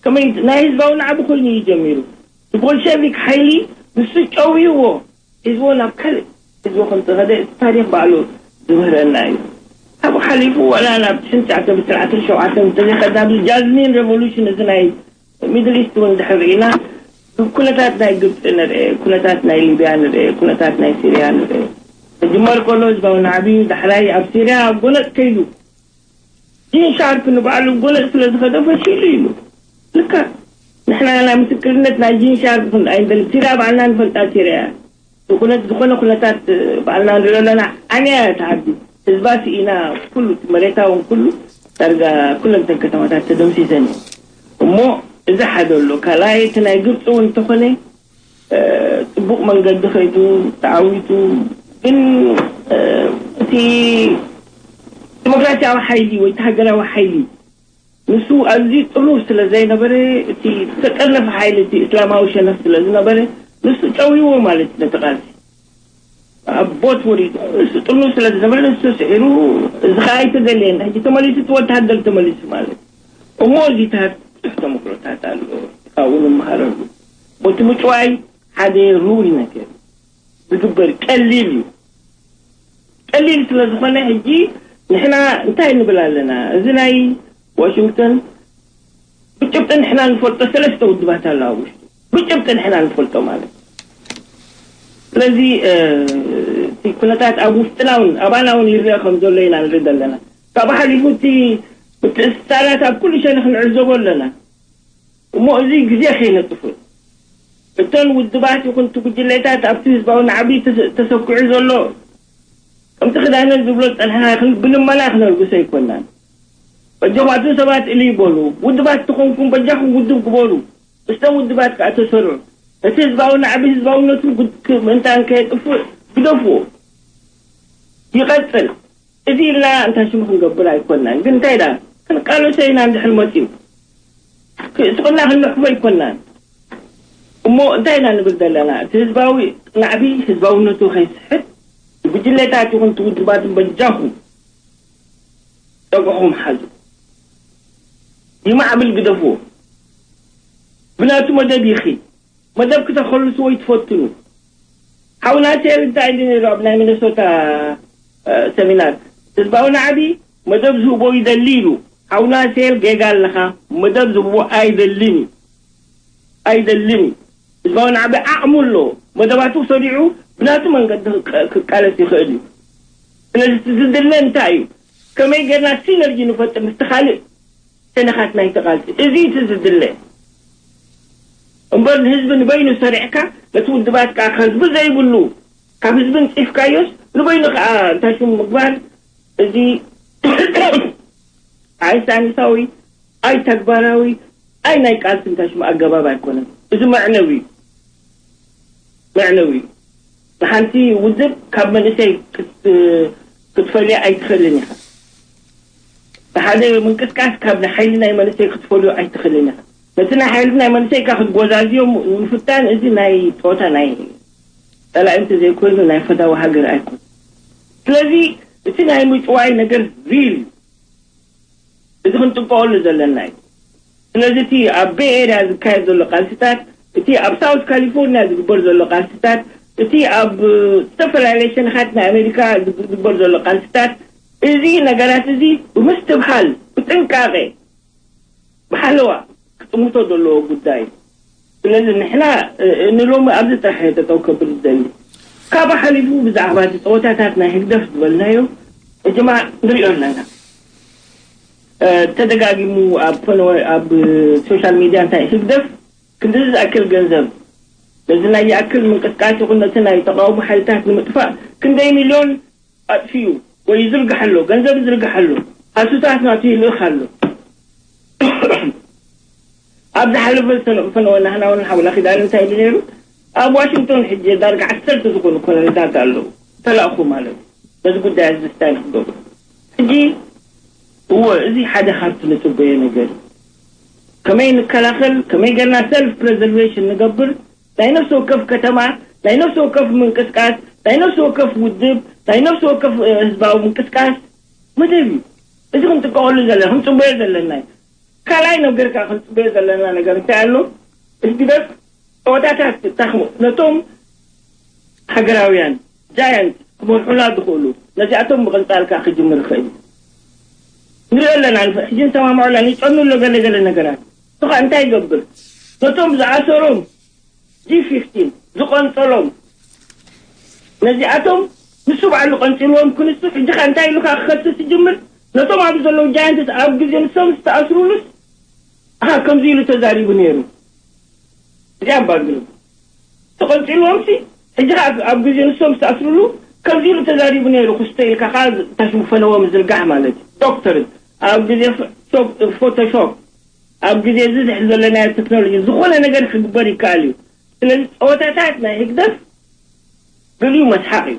ከመይ ናይ ህዝባዊ ናዕቢ ኮይኑ እዩ ጀሚሩ። እቲ ቦልሸቪክ ሓይሊ ንሱ ጨውይዎ፣ ህዝቦ ናብ ካልእ ህዝቦ ከም ዝኸደ እቲ ታሪኽ ባዕሉ ዝምህረና እዩ። ካብኡ ሓሊፉ ዋላ ናብ ሽሕን ትሽዓተ ሚእትን ዓሰርተ ሸውዓተን እንተዘይኸድና፣ ኣብዚ ጃዝሚን ሬቮሉሽን፣ እዚ ናይ ሚድል ኢስት እውን ድሕር ርኢና፣ ኩነታት ናይ ግብፂ ንርኤ፣ ኩነታት ናይ ሊብያ ንርኤ፣ ኩነታት ናይ ሲርያ ንርኤ። ክጅመር ከሎ ህዝባዊ ናዕቢ ዳሕራይ ኣብ ሲርያ ኣብ ጎነፅ ከይዱ፣ ጂን ሻርፕ ንባዕሉ ጎነፅ ስለ ዝኸደ ፈሺሉ ኢሉ። ልካ ንሕና ናይ ምስክርነት ናይ ጂን ሻርፕ ክንርኣ ይንደሊ። ሲርያ ባዕልና ንፈልጣ ሲርያ እያ። ዝኾነ፣ ዝኾነ ኩነታት ባዕልና ንሪኦ ኣለና። ዓንያ እያ እታ ዓዲ። ህዝባ ስኢና፣ ኩሉ እቲ መሬታ እውን ኩሉ ዳርጋ ኩለን እተን ከተማታት ተደምሲሰን እየን። እሞ እዚ ሓደ ኣሎ። ካልኣይ እቲ ናይ ግብፂ እውን እንተኾነ፣ እ፣ ፅቡቕ መንገዲ ከይዱ ተዓዊቱ፣ ግን፣ እ፣ እቲ ዲሞክራሲያዊ ሓይሊ ወይ እቲ ሃገራዊ ሓይሊ ንሱ ኣዝዩ ጥሩር ስለ ዘይነበረ፣ እቲ ዝተጠርነፈ ሓይሊ እቲ እስላማዊ ሸነኽ ስለ ዝነበረ፣ ንሱ ጨውይዎ ማለት እዩ ነቲ ቃልሲ። ኣብ ቦት ወሪዱ፣ ንሱ ጥሩር ስለ ዝነበረ፣ ንሱ ስዒሩ፣ እዚ ኸኣ ኣይተደልየን። ሕጂ ተመሊሱ፣ እቲ ወተሃደር ተመሊሱ ማለት እዩ። እሞ እዚታት ብዙሕ ተመክሮታት ኣሎ፣ ካብኡ ንምሃረሉ። እቲ ምጭዋይ ሓደ ሩል ነገር ዝግበር ቀሊል እዩ። ቀሊል ስለ ዝኾነ፣ ሕጂ ንሕና እንታይ ንብል ኣለና? እዚ ናይ ዋሽንግተን ብጭብጢ ንሕና ንፈልጦ ሰለስተ ውድባት ኣለዋ ኣብ ውሽጡ። ብጭብጢ ንሕና ንፈልጦ ማለት እዩ። ስለዚ፣ እ፣ እቲ ኩነታት ኣብ ውሽጥና እውን፣ ኣባና እውን ይረአ ከም ዘሎ ኢና ንርኢ ዘለና። ካብኡ ሓሊፉ እቲ ምትእስሳራት ኣብ ኩሉ ሸነኽ ንዕዘቦ ኣለና። እሞ እዚ ግዜ ከይነጥፍእ፣ እተን ውድባት ይኹን እቲ ጉጅለታት ኣብቲ ህዝባዊ ናዕቢ ተሰ-፣ ተሰኪዑ ዘሎ፣ ከምቲ ክዳነን ዝብሎ ዝጸንሐና፣ ክን-፣ ብልመና ክነልግሶ ኣይኮናን። በጃኹም ኣቱም ሰባት እልይ በሉ፣ ውድባት ተኾንኩም በጃኹም ውድብ ግበሩ፣ ምስቶም ውድባት ከኣ ተሰርዑ። እቲ ህዝባዊ ናዕቢ ህዝባውነቱ ጉድ-፣ ክ-፣ ምእንታን ከየጥፍእ ግደፍዎ። ይቐጽል። እዚ ኢልና እንታይ ሽሙ ክንገብር ኣይኮናን። ግን እንታይ ዳ ክንቃለሶ ኢና እንድሕር መፅዩ። ክእስቕና ክንልሕፎ ኣይኮናን። እሞ እንታይ ኢና ንብል ዘለና? እቲ ህዝባዊ ናዕቢ ህዝባውነቱ ከይስሕት፣ ጉጅለታት ይኹን እቲ ውድባትን በጃኹም ጸግዕኹም ሓዙ። ይማዕብል ግደፍዎ። ብናቱ መደብ ይኺድ። መደብ ክተኸልሱ ወይ ትፈትኑ። ሓውና ሴል እንታይ ኢሉ ነይሩ ኣብ ናይ ሚነሶታ፣ እ፣ ሰሚናር? ህዝባዊ ናዕቢ መደብ ዝህቦ ይደሊ ኢሉ። ሓውና ሴል ጌጋ ኣለኻ። መደብ ዝህቦ ኣይደልን እዩ። ኣይደልን እዩ። ህዝባዊ ናዕቢ ዓቕሙ ኣለዎ። መደባቱ ሰሪዑ ብናቱ መንገዲ ክቀ-፣ ክቃለስ ይኽእል እዩ። ስለዚ እቲ ዝድለ እንታይ እዩ? ከመይ ጌርና ሲነርጂ ንፈጥር ምስቲ ካልእ ሸነኻት ናይቲ ቃልሲ? እዚ እቲ ዝድለ እምበር ንህዝቢ ንበይኑ ሰሪዕካ ነቲ ውድባት ከዓ ከህዝቢ ዘይብሉ ካብ ህዝቢ ንፂፍካዮስ ንበይኑ ከዓ እንታይ ሽሙ ምግባር፣ እዚ ኣይ ሳይንሳዊ፣ ኣይ ተግባራዊ፣ ኣይ ናይ ቃልሲ እንታይ ሽሙ ኣገባብ ኣይኮነን። እዚ መዕነዊ እዩ። መዕነዊ እዩ። ንሓንቲ ውድብ ካብ መንእሰይ ክት-፣ ክትፈልያ ኣይትኽእልን ኢኻ። ንሓደ ምንቅስቃስ ካብ ሓይሊ ናይ መንእሰይ ክትፈልዮ ኣይትኽእልን ኢኻ። ነቲ ናይ ሓይሊ ናይ መንእሰይካ ክትጎዛዝዮ ምፍታን፣ እዚ ናይ ጸወታ ናይ ጸላኢ እንተዘይኮይኑ ናይ ፈታዊ ሃገር ኣይኮን። ስለዚ እቲ ናይ ምጭዋይ ነገር ሪል እዩ። እዚ ክንጥንቀቐሉ ዘለና እዩ። ስለዚ እቲ ኣብ ቤይ ኤርያ ዝካየድ ዘሎ ቃልስታት፣ እቲ ኣብ ሳውት ካሊፎርኒያ ዝግበር ዘሎ ቃልስታት፣ እቲ ኣብ ዝተፈላለየ ሸነኻት ናይ ኣሜሪካ ዝግበር ዘሎ ቃልስታት፣ እዚ ነገራት እዚ ብምስትብሃል፣ ብጥንቃቄ፣ ብሓለዋ ክጥምቶ ዘለዎ ጉዳይ እዩ። ስለዚ ንሕና፣ እ፣ ንሎሚ ኣብዚ ጥራሕ እየ ጠጠው ከብል ዝደሊ። ካብኡ ሓሊፉ ብዛዕባ እቲ ጸወታታት ናይ ህግደፍ ዝበልናዮ፣ እጅማ ንሪኦ ኣለና። እ፣ ተደጋጊሙ ኣብ ፈነወ-፣ ኣብ ሶሻል ሚድያ እንታይ ህግደፍ ክንድዚ ዝኣክል ገንዘብ ነዚ ናይ ይኣክል ምንቅስቃስ ይኹን ነቲ ናይ ተቃውሞ ሓይልታት ንምጥፋእ ክንደይ ሚልዮን ኣጥፊኡ ወይ ይዝርግሕ ኣሎ፣ ገንዘብ ይዝርግሕ ኣሎ፣ ሃሱታት ናቱ ይልእኽ ኣሎ። ኣብ ዝሓለፈ ዝሰነቑ ፈነወ ናህና እውን ሓውና ኪዳነ እንታይ ኢሉ ነይሩ? ኣብ ዋሽንግቶን ሕጂ ዳርጋ ዓሰርተ ዝኾኑ ኮሎኔላት ኣለዉ፣ ተላእኹ ማለት እዩ። ነዚ ጉዳይ እዚ ስታይ ክገብሩ። ሕጂ እወ፣ እዚ ሓደ ካብቲ ንጽበዮ ነገር እዩ። ከመይ ንከላኸል፣ ከመይ ጌርና ሰልፍ ፕሬዘርቬሽን ንገብር፣ ናይ ነፍሲ ወከፍ ከተማ፣ ናይ ነፍሲ ወከፍ ምንቅስቃስ፣ ናይ ነፍሲ ወከፍ ውድብ፣ ናይ ነፍሲ ወከፍ፣ እ፣ ህዝባዊ ምንቅስቃስ መደብ እዩ። እዚ ክንጥቀቐሉ ዘለና፣ ክንጽበዮ ዘለና እዩ። ካልኣይ ነገር ከዓ ክንጽበዮ ዘለና ነገር እንታይ ኣሎ? ህግደፍ ጸወታታት ክታኽሙ ነቶም ሃገራውያን ጃያንት ክመርሑና ዝኽእሉ ነዚኣቶም ምቕንጻል ከዓ ክጅምር ይኽእል እዩ። ንሪኦ ኣለና፣ ንፍ-፣ ሕጂ ንሰማምዖ ኣለና፣ ይጨኑ ኣሎ ገለ ገለ ነገራት። እሱ ከዓ እንታይ ይገብር? ነቶም ዝኣሰሮም ጂ ፊፍቲን ዝቐንጸሎም ነዚኣቶም ንሱ ባዕሉ ቀንጺልዎም ክንሱ፣ ሕጂ ኸ እንታይ ኢሉ ኸ ክኸስስ ይጅምር? ነቶም ኣብዚ ዘለዉ ጃያንትስ ኣብ ግዜ ንሶም ዝተኣስሩሉስ፣ ኣሃ፣ ከምዚ ኢሉ ተዛሪቡ ነይሩ። እዚኣ ባንግሉ ተቐንጺልዎምሲ፣ ሕጂ ኸ ኣብ ግዜ ንሶም ዝተኣስሩሉ ከምዚ ኢሉ ተዛሪቡ ነይሩ ክስተ ኢልካ ኸዓ ታሽሙ ፈነወ ምዝርጋሕ ማለት እዩ። ዶክተር ኣብ ግዜ ፎ-፣ ፎቶሾፕ ኣብ ግዜ እዚ ዝሕል ዘለናዮ ቴክኖሎጂ ዝኾነ ነገር ክግበር ይከኣል እዩ። ስለዚ ጸወታታት ናይ ህግደፍ ገሊኡ መስሓቕ እዩ፣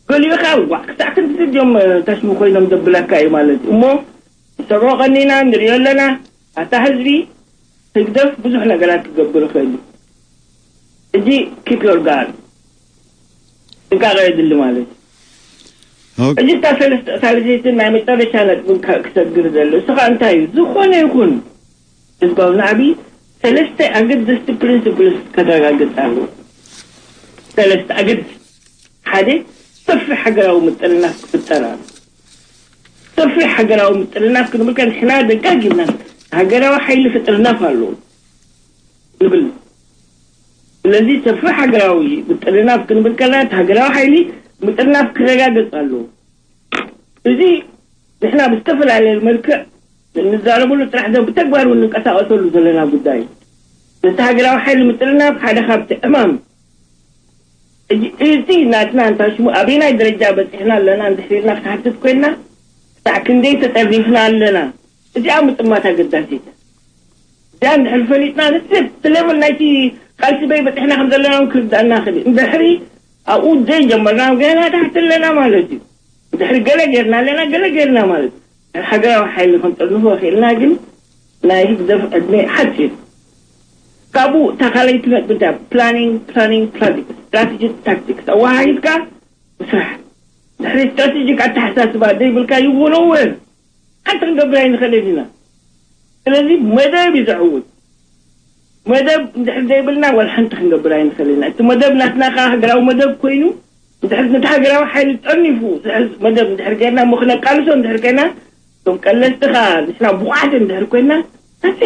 ገሊኡ ከዓ ዋዕ ክሳዕ ክንድዚ ድዮም፣ እ፣ ታሽሙ ኮይኖም ዘብለካ እዩ ማለት እዩ። እሞ ንሰምዖ ቀኒና ንሪኦ ኣለና። ኣታ ህዝቢ ህግደፍ ብዙሕ ነገራት ክገብር ይኽእል እዩ። ሕጂ ኪፕ ዮር ጋርድ ጥንቃቐ የድሊ ማለት እዩ። ኦኬ። ሕጂ እታ ሰለስተ ሳልሰይቲ ናይ መጨረሻ ነጥቢ ካ-፣ ክሰግር ዘሎ እሱ ከዓ እንታይ እዩ? ዝኾነ ይኹን ህዝባዊ ናዕቢ ሰለስተ ኣገደስቲ ፕሪንስፕልስ ከረጋግጽ ኣለዎ። ሰለስተ ኣገደስቲ። ሓደ፣ ሰፊሕ ሃገራዊ ምጥርናፍ ክፍጠር ኣሎ። ሰፊሕ ሃገራዊ ምጥርናፍ ክንብል ከ ንሕና ደጋጊምና ሃገራዊ ሓይሊ ክጥርናፍ ኣለዎ ንብል። ስለዚ ሰፊሕ ሃገራዊ ምጥርናፍ ክንብል ከለና እቲ ሃገራዊ ሓይሊ ምጥርናፍ ክረጋገጽ ኣለዎ። እዚ ንሕና ብዝተፈላለየ መልክዕ ንዛረበሉ ጥራሕ ዘ-፣ ብተግባር እውን ንንቀሳቐሰሉ ዘለና ጉዳይ እዩ። ነቲ ሃገራዊ ሓይሊ ምጥርናፍ ሓደ ካብቲ ዕማም ሕጂ እቲ ናትና እንታይ ሽሙ ኣበየናይ ደረጃ በጺሕና ኣለና እንድሕር ኢልና ክትሓትት ኮይንና፣ ክሳዕ ክንደይ ተጠርኒፍና ኣለና? እዚኣ ምጥማት ኣገዳሲት እያ። እዚኣ እንድሕር ፈሊጥና፣ ንስብ እቲ ሌቨል ናይቲ ቃልሲ በይ በጺሕና ከም ዘለና እውን ክርዳእና ይኽእል እዩ። እንድሕሪ ኣብኡ ዘይጀመርና፣ ገና ታሕቲ ኣለና ማለት እዩ። ድሕሪ ገለ ጌርና ኣለና፣ ገለ ጌርና ማለት እዩ። ሃገራዊ ሓይሊ ክንጥርንፎ ክኢልና፣ ግን ናይ ህግደፍ ዕድመ ሓፂር። ካብኡ እታ ካልኣይቲ ነጥቢ እንታይ? ፕላኒንግ፣ ፕላኒንግ፣ ፕላኒንግ፣ ስትራቴጂ፣ ታክቲክስ ኣወሃሂድካ ምስራሕ። ድሕሪ ስትራቴጂክ ኣተሓሳስባ ዘይብልካ ይጎነወ ሓንቲ ክንገብር ኣይንኽእልን ኢና። ስለዚ መደብ እዩ ዘዕውት። መደብ እንድሕር ዘይብልና ዋላ ሓንቲ ክንገብር ኣይንኽእልን ኢና። እቲ መደብ ናትና ከዓ ሃገራዊ መደብ ኮይኑ፣ እንድሕር ነቲ ሃገራዊ ሓይሊ ጠርኒፉ ዝሕዝ መደብ እንድሕር ጌርና፣ እሞ ክነቃልሶ እንድሕር ጌርና፣ እቶም ቀለስቲ ከዓ ንሕና ብቑዓት እንድሕር ኮይና፣ ኣሴ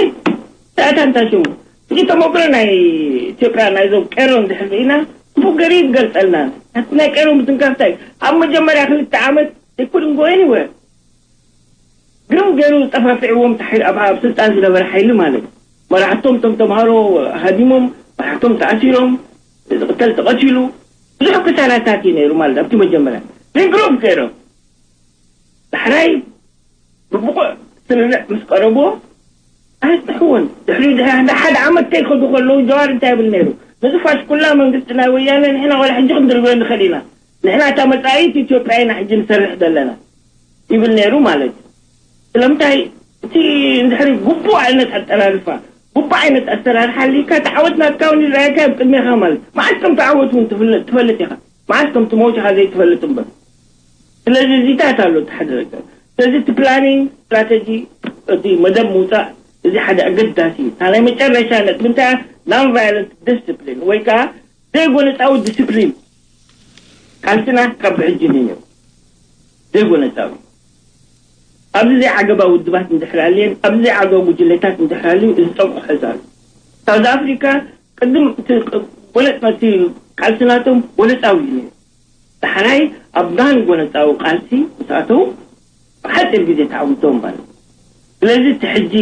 ተኣታንታ ሽሙ። እዚ ተመክሮ ናይ ኢትዮጵያ ናይዞም ቀሮ እንድሕር ርኢና፣ ጽቡቕ ገይሩ ይገልጸልና። ናቲ ናይ ቀሮ ምትንካፍታ እዩ። ኣብ መጀመርያ ክልተ ዓመት they couldn't go anywhere። ግርም ገይሩ ዝጠፋፍዕዎም፣ ኣብ ስልጣን ዝነበረ ሓይሊ ማለት እዩ። መራሕቶም፣ እቶም ተምሃሮ ሃዲሞም፣ መራሕቶም ተኣሲሮም፣ ዝቕተል ተቐቲሉ፣ ብዙሕ ክሳራታት እዩ ነይሩ ማለት ኣብቲ መጀመርያ። ግን ግሩም ገይሮም ዳሕራይ ብብቑዕ ስምምዕ ምስ ቀረብዎ ኣየጽንሕዎን። ድሕሪኡ፣ ድሕሪ ሓደ ዓመት ከይከዱ ከለዉ፣ ጀዋር እንታይ ይብል ነይሩ? ነዚ ፋሽኩላ መንግስቲ ናይ ወያነ ንሕና ዋላ ሕጂ ክንድርብዮ ንኽእል ኢና። ንሕና እታ መጻኢት ኢትዮጵያ ኢና ሕጂ ንሰርሕ ዘለና ይብል ነይሩ ማለት እዩ። ስለምንታይ? እቲ እንድሕሪ ግቡእ ዓይነት ኣጠላልፋ፣ ግቡእ ዓይነት ኣሰራርሓ ኣሊካ፣ ተዓወት ናትካ እውን ይረኣየካ ኣብ ቅድሜኻ ማለት እዩ። መዓስ ከም ተዓወት እውን ትፍለ-፣ ትፈልጥ ኢኻ። መዓስ ከም ትመውት ኢኻ ዘይትፈልጥ እምበር። ስለዚ እዚታት ኣሎ እቲ ሓደ ነገር። ስለዚ እቲ ፕላኒንግ ስትራተጂ፣ እቲ መደብ ምውፃእ፣ እዚ ሓደ ኣገዳሲ እዩ። እታ ናይ መጨረሻ ነጥቢ እንታይ እያ? Non violent discipline ወይ ከዓ ዘይጎነፃዊ ዲስፕሊን። ቃልስና ካብ ብሕጂ እዩ ነይሩ ዘይጎነፃዊ። ኣብዚ ዘይዓገባ ውድባት እንድሕር ኣልየን፣ ኣብዚ ዘይዓገባ ጉጅለታት እንድሕር ኣልዩ፣ እዚ ጠንቁ ሕዝ ኣሎ። ሳውዝ ኣፍሪካ ቅድም እቲ ቅ-፣ ጎነፅ፣ እቲ ቃልሲ ናቶም ጎነፃዊ እዩ ነይሩ። ዳሕራይ ኣብ ናን ጎነፃዊ ቃልሲ ምስ ኣተው፣ ሓፂር ግዜ ተዓዊቶም ማለት እዩ። ስለዚ እቲ ሕጂ፣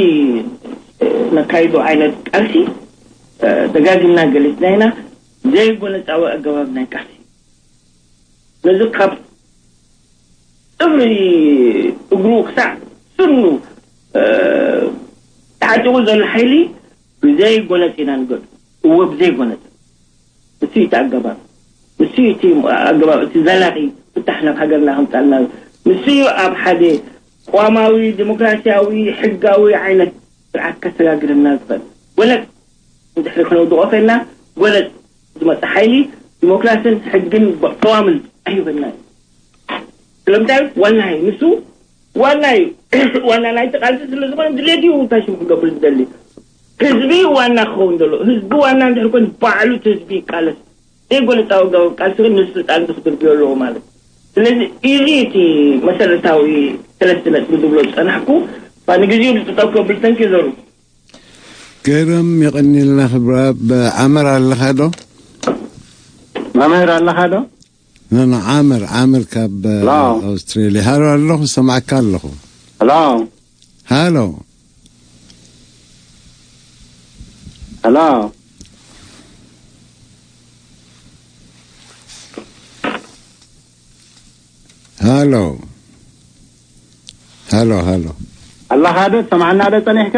እ፣ ነካይዶ ዓይነት ቃልሲ፣ እ፣ ደጋጊምና ገሊፅና ኢና፣ ዘይጎነፃዊ ኣገባብ ናይ ቃልሲ። ነዚ ካብ ጽፍሪ እግሩ ክሳዕ ስኑ፣ እ፣ ተዓጢቑ ዘሎ ሓይሊ ብዘይ ጎነጽ ኢና ንገጥሞ። እወ፣ ብዘይ ጎነጽ። ንሱ እዩ እቲ ኣገባብ። ንሱ እዩ እቲ ኣገባብ፣ እቲ ዘላቒ ፍታሕ ናብ ሃገርና ከምጻልና። ንሱ እዩ ኣብ ሓደ ቅዋማዊ፣ ዲሞክራሲያዊ፣ ሕጋዊ ዓይነት ስርዓት ከሰጋግረና ዝኽእል። ጎነጽ እንድሕሪ ክነውድቖ ኸልና፣ ጎነጽ ዝመጽእ ሓይሊ ዲሞክራስን ሕግን ብቐዋምን ኣይህበና እዩ። ስለምንታይ? ዋና እዩ ንሱ፣ ዋና እዩ። ዋና ናይቲ ቃልሲ ስለ ዝኾነ ድሌት እዩ። እንታይ ሽም ክገብር ዝደሊ? ህዝቢ ዋና ክኸውን ዘሎ። ህዝቢ ዋና እንድሕር ኮይኑ፣ ባዕሉ እቲ ህዝቢ ይቃለስ። ዘይጎነጻዊ ቃልሲ ግን ንስልጣን ዝኽድር ኣለዎ ማለት። ስለዚ እዚ እቲ መሰረታዊ ሰለስተ ነጥቢ ዝብሎ ዝጸናሕኩ። ንግዜኡ ዝጥጠብ ከብል ተንኪ ዘሩ። ገረም፣ የቐኒልና ክብራ። ዓመር ኣለኻ ዶ? መምህር ኣለኻ ዶ? ኖ፣ ኖ፣ ዓመር፣ ዓመር ካብ፣ ሄሎ። ኣውስትሬልያ። ሃሎ ኣለኹ፣ ሰማዕካ ኣለኹ። ሄሎ። ሃሎ። ሄሎ። ሃሎ። ሃሎ፣ ሃሎ። ኣለኻ ዶ? ትሰምዓና ዶ ጸኒሕካ?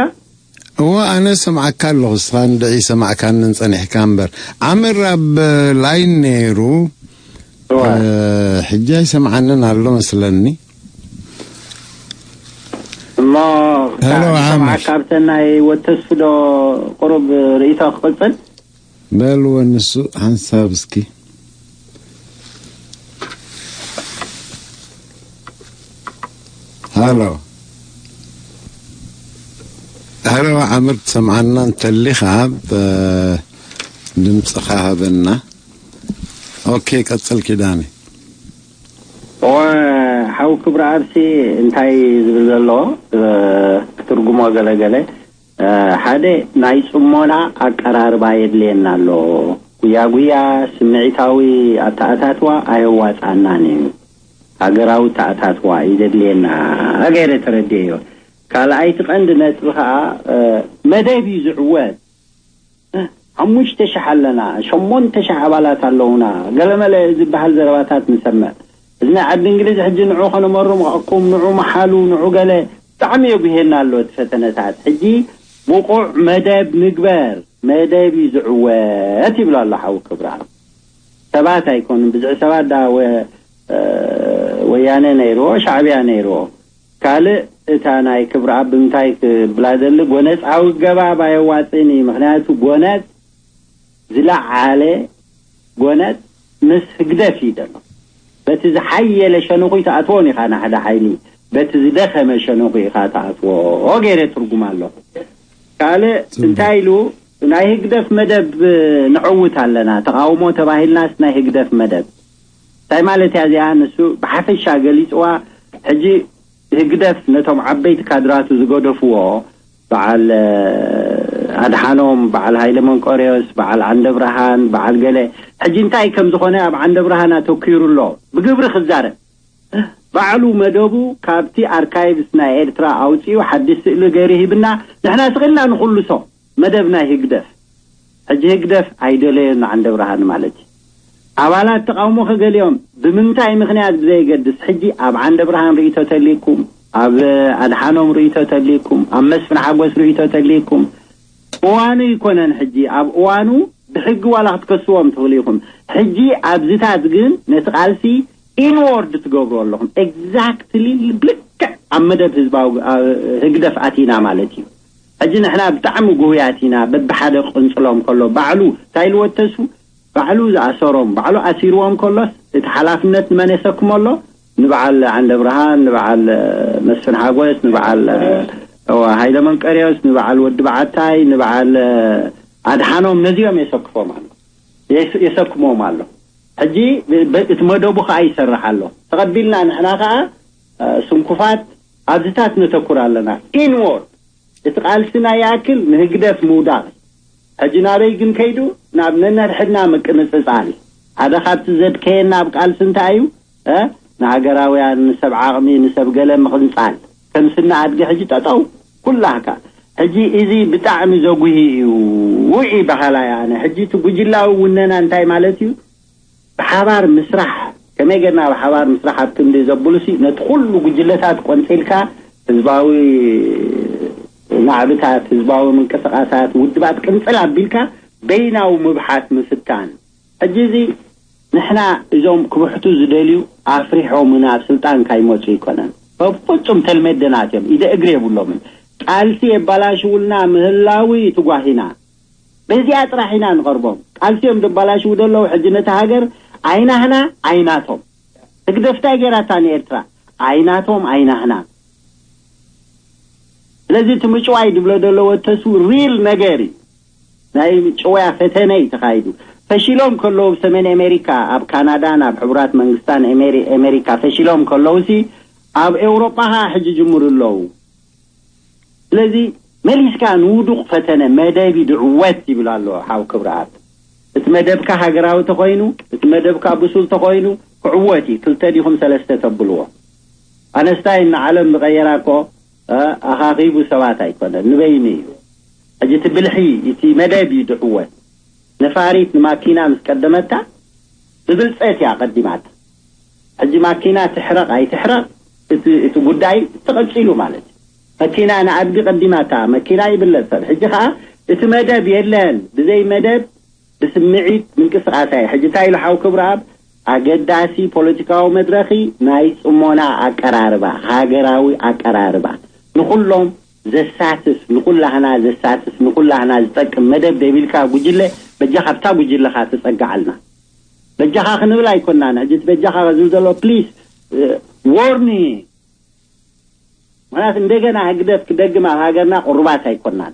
እወ፣ ኣነ ሰምዓካ ኣለኹ። እስኻ እንድዒ ሰማዕካንን ጸኒሕካ እምበር። ዓመር ኣብ ላይን ነይሩ። እወ። እ፣ ሕጂ ኣይሰምዓንን ኣሎ መስለኒ። እሞ ሄሎ፣ ክሳዕ ዓመር። ንሰምዓካ፣ ኣብተን ናይ ወተስፍዶ ቁሩብ ርእይቶ ክቕጽል? በልዎ ንሱ ሓንሳብ እስኪ። ሃሎ። ሃሎ፣ ዓምር ትሰምዓና እንተሊኻ፣ ብ-፣ ድምፅኻ ሃበና። ኦኬ፣ ቀፅል ኪዳነ። እወ፣ ሓው ክብረኣብሲ እንታይ ዝብል ዘሎ፣ እ፣ ክትርጉሞ ገለገለ። እ፣ ሓደ ናይ ጽሞና ኣቀራርባ የድልየና ኣሎ። ጉያ ጉያ፣ ስምዒታዊ ኣተኣታትዋ ኣየዋጽኣናን እዩ። ሃገራዊ ኣተኣታትዋ እዩ ዘድልየና ገይረ ተረድኤዮ። ካልኣይቲ ቀንዲ ነጥቢ ከኣ፣ እ፣ መደብ እዩ ዝዕወት። ሓሙሽተ ሽሕ ኣለና፣ ሸሞንተ ሽሕ ኣባላት ኣለዉና፣ ገለመለ ዝበሃል ዘረባታት ንሰምዕ። እዚ ናይ ዓዲ እንግሊዝ ሕጂ ንዑ ከነመሩ ምቐኩም፣ ንዑ መሓሉ፣ ንዑ ገለ ብጣዕሚ የጉሄና ኣሎ እቲ ፈተነታት። ሕጂ ብቑዕ መደብ ንግበር፣ መደብ እዩ ዝዕወት ይብሉ ኣሎ ሓው ክብራ። ሰባት ኣይኮኑን፣ ብዝሒ ሰባት ዳ ወ-፣ እ፣ ወያነ ነይርዎ፣ ሻዕብያ ነይርዎ። ካልእ እታ ናይ ክብረኣብ ብምንታይ ክብላ ደሊ፣ ጎነጻዊ ገባብ ኣየዋጽእን እዩ። ምኽንያቱ ጎነጽ ዝለዓለ ጎነጽ ምስ ህግደፍ እዩ ዘሎ። በቲ ዝሓየለ ሸነኹ ኣይትኣትዎን ኢኻ ንሓደ ሓይሊ፣ በቲ ዝደኸመ ሸነኹ ኢኻ ትኣትዎ ገይረ ትርጉም ኣለኹ። ካልእ እንታይ ኢሉ፣ ናይ ህግደፍ መደብ ነዕውት ኣለና፣ ተቓውሞ ተባሂልናስ ናይ ህግደፍ መደብ እንታይ ማለት እያ እዚኣ? ንሱ ብሓፈሻ ገሊጽዋ። ሕጂ ህግደፍ ነቶም ዓበይቲ ካድራቱ ዝገደፍዎ፣ በዓል ኣድሓኖም፣ በዓል ሃይለ መንቆርዮስ፣ በዓል ዓንደብርሃን፣ በዓል ገለ፣ ሕጂ እንታይ ከም ዝኾነ ኣብ ዓንደብርሃን ኣተኲሩ ኣሎ። ብግብሪ ክዛረብ፣ ባዕሉ መደቡ ካብቲ ኣርካይቭስ ናይ ኤርትራ ኣውጺኡ ሓድሽ ስእሊ ገይሩ ሂብና። ንሕና ስቕ ኢልና ንኹልሶ መደብ ናይ ህግደፍ። ሕጂ ህግደፍ ኣይደለዮን ንዓንደብርሃን ማለት እዩ። ኣባላት ተቓውሞ ከገሊኦም ብምንታይ ምኽንያት ብዘይገድስ፣ ሕጂ ኣብ ዓንደብርሃን ርእይቶ ተልይኩም፣ ኣብ ኣድሓኖም ርእይቶ ተልይኩም፣ ኣብ መስፍን ሓጎስ ርእይቶ ተልይኩም፣ እዋኑ ኣይኮነን። ሕጂ ኣብ እዋኑ ብሕጊ ዋላ ክትከስዎም ትኽእሉ ኢኹም። ሕጂ ኣብዚታት ግን ነቲ ቃልሲ ኢንዎርድ ትገብሩ ኣለኹም። ኤግዛክትሊ፣ ልክዕ ኣብ መደብ ህዝባዊ፣ ኣ፣ ህግደፍ ኣቲና ማለት እዩ። ሕጂ ንሕና ብጣዕሚ ጉህያት ኢና። በብሓደ ቅንጽሎም ከሎ ባዕሉ እንታይ ኢልዎ ተስፉ፣ ባዕሉ ዝኣሰሮም፣ ባዕሉ ኣሲርዎም ከሎስ እቲ ሓላፍነት ንመን የሰክሞ ኣሎ? ንበዓል ዓንደብርሃን፣ ንበዓል መስፍን ሓጎስ፣ ንበዓል፣ እ፣ ሃይለ መንቀርዮስ፣ ንበዓል ወዲ በዓታይ፣ ንበዓል፣ እ፣ ኣድሓኖም፣ ነዚኦም የሰክፎም ኣሎ። የስ-፣ የሰክሞም ኣሎ። ሕጂ ብ-፣ ብ-፣ እቲ መደቡ ከኣ ይሰርሕ ኣሎ። ተቐቢልና ንሕና ከኣ፣ እ፣ ስንኩፋት ኣብዚታት ነተኩር ኣለና። ኢንዎርድ እቲ ቃልስና ይኣክል ንህግደፍ ምውዳቕ። ሕጂ ናበይ ግን ከይዱ? ናብ ነነድሕድና ምቅንጽጻል። ሓደ ካብቲ ዘድከየና ኣብ ቃልሲ እንታይ እዩ? እ? ንሃገራውያን፣ ንሰብ ዓቕሚ፣ ንሰብ ገለ ምቕንጻል። ከም ስነ ኣድጊ ሕጂ ጠጠው ኩላህካ። ሕጂ እዚ ብጣዕሚ ዘጉሂ እዩ። ውዒ በሃላይ ኣነ። ሕጂ እቲ ጉጅላዊ ውነና እንታይ ማለት እዩ? ብሓባር ምስራሕ፣ ከመይ ጌርና ብሓባር ምስራሕ ኣብ ክንዲ ዘብሉሲ፣ ነቲ ኩሉ ጉጅለታት ቆንጺልካ፣ ህዝባዊ ናዕብታት፣ ህዝባዊ ምንቅስቓሳት፣ ውድባት ቅንጽል ኣቢልካ በይናዊ ምብሓት ምፍታን። ሕጂ እዚ ንሕና እዞም ክብሕቱ ዝደልዩ ኣፍሪሖምና ኣብ ስልጣን ካይመጹ ኣይኮነን። በፍጹም ተልመደናት እዮም፣ ኢደ እግሪ የብሎምን። ቃልሲ የባላሽውልና ምህላዊ ትጓሂና። በዚኣ ጥራሕ ኢና ንቐርቦም። ቃልሲኦም ደባላሽው ደለዉ። ሕጂ ነቲ ሃገር ኣይናህና ኣይናቶም። ህግደፍ እንታይ ገይራታ ንኤርትራ? ኣይናቶም ኣይናህና። ስለዚ እቲ ምጭዋይ ድብሎ ደለዎ ተሱ ሪል ነገር እዩ። ናይ ምጭዋያ ፈተነ እዩ ተኻይዱ። ፈሺሎም ከለዉ ኣብ ሰሜን ኣሜሪካ፣ ኣብ ካናዳን ኣብ ሕቡራት መንግስታን ኣሜሪ-፣ ኣሜሪካ ፈሺሎም ከለዉ ሲ ኣብ ኤውሮጳ ኸዓ ሕጂ ጅምሩ ኣለዉ። ስለዚ መሊስካ ንውዱቕ ፈተነ መደብ እዩ ድዕወት ይብል ኣሎ ሓው ክብረኣብ። እቲ መደብካ ሃገራዊ ተኾይኑ፣ እቲ መደብካ ብሱል ተኾይኑ ክዕወት እዩ። ክልተ ዲኹም ሰለስተ ተብልዎ። ኣነስታይን ንዓለም ዝቐየራ እኮ፣ እ፣ ኣኻኺቡ ሰባት ኣይኮነን፣ ንበይኑ እዩ። ሕጂ እቲ ብልሒ፣ እቲ መደብ እዩ ድዕወት። ነፋሪት ንማኪና ምስ ቀደመታ ብብልጸት እያ ቀዲማታ። ሕጂ ማኪና ትሕረቕ ኣይትሕረቕ እቲ፣ እቲ ጉዳይ ተቐጺሉ ማለት እዩ። መኪና ንኣድጊ ቀዲማታ፣ መኪና ይብለጽ ሰብ። ሕጂ ኸኣ እቲ መደብ የለን፣ ብዘይ መደብ ብስምዒት ምንቅስቓስ ኣየ። ሕጂ እንታይ ኢሉ ሓው ክብረኣብ? ኣገዳሲ ፖለቲካዊ መድረኺ ናይ ጽሞና ኣቀራርባ፣ ሃገራዊ ኣቀራርባ፣ ንኹሎም ዘሳትፍ፣ ንኹላህና ዘሳትፍ፣ ንኹላህና ዝጠቅም መደብ ደቢልካ ጉጅለ፣ በጃኻ ኣብታ ጉጅለኻ ተጸግዓልና። በጃኻ ክንብል ኣይኮናን። ሕጂ እቲ በጃኻ ዝብል ዘሎ ፕሊስ፣ እ፣ ዎርኒንግ። ምኽንያቱ እንደገና ህግደፍ ክደግም ኣብ ሃገርና ቅሩባት ኣይኮናን።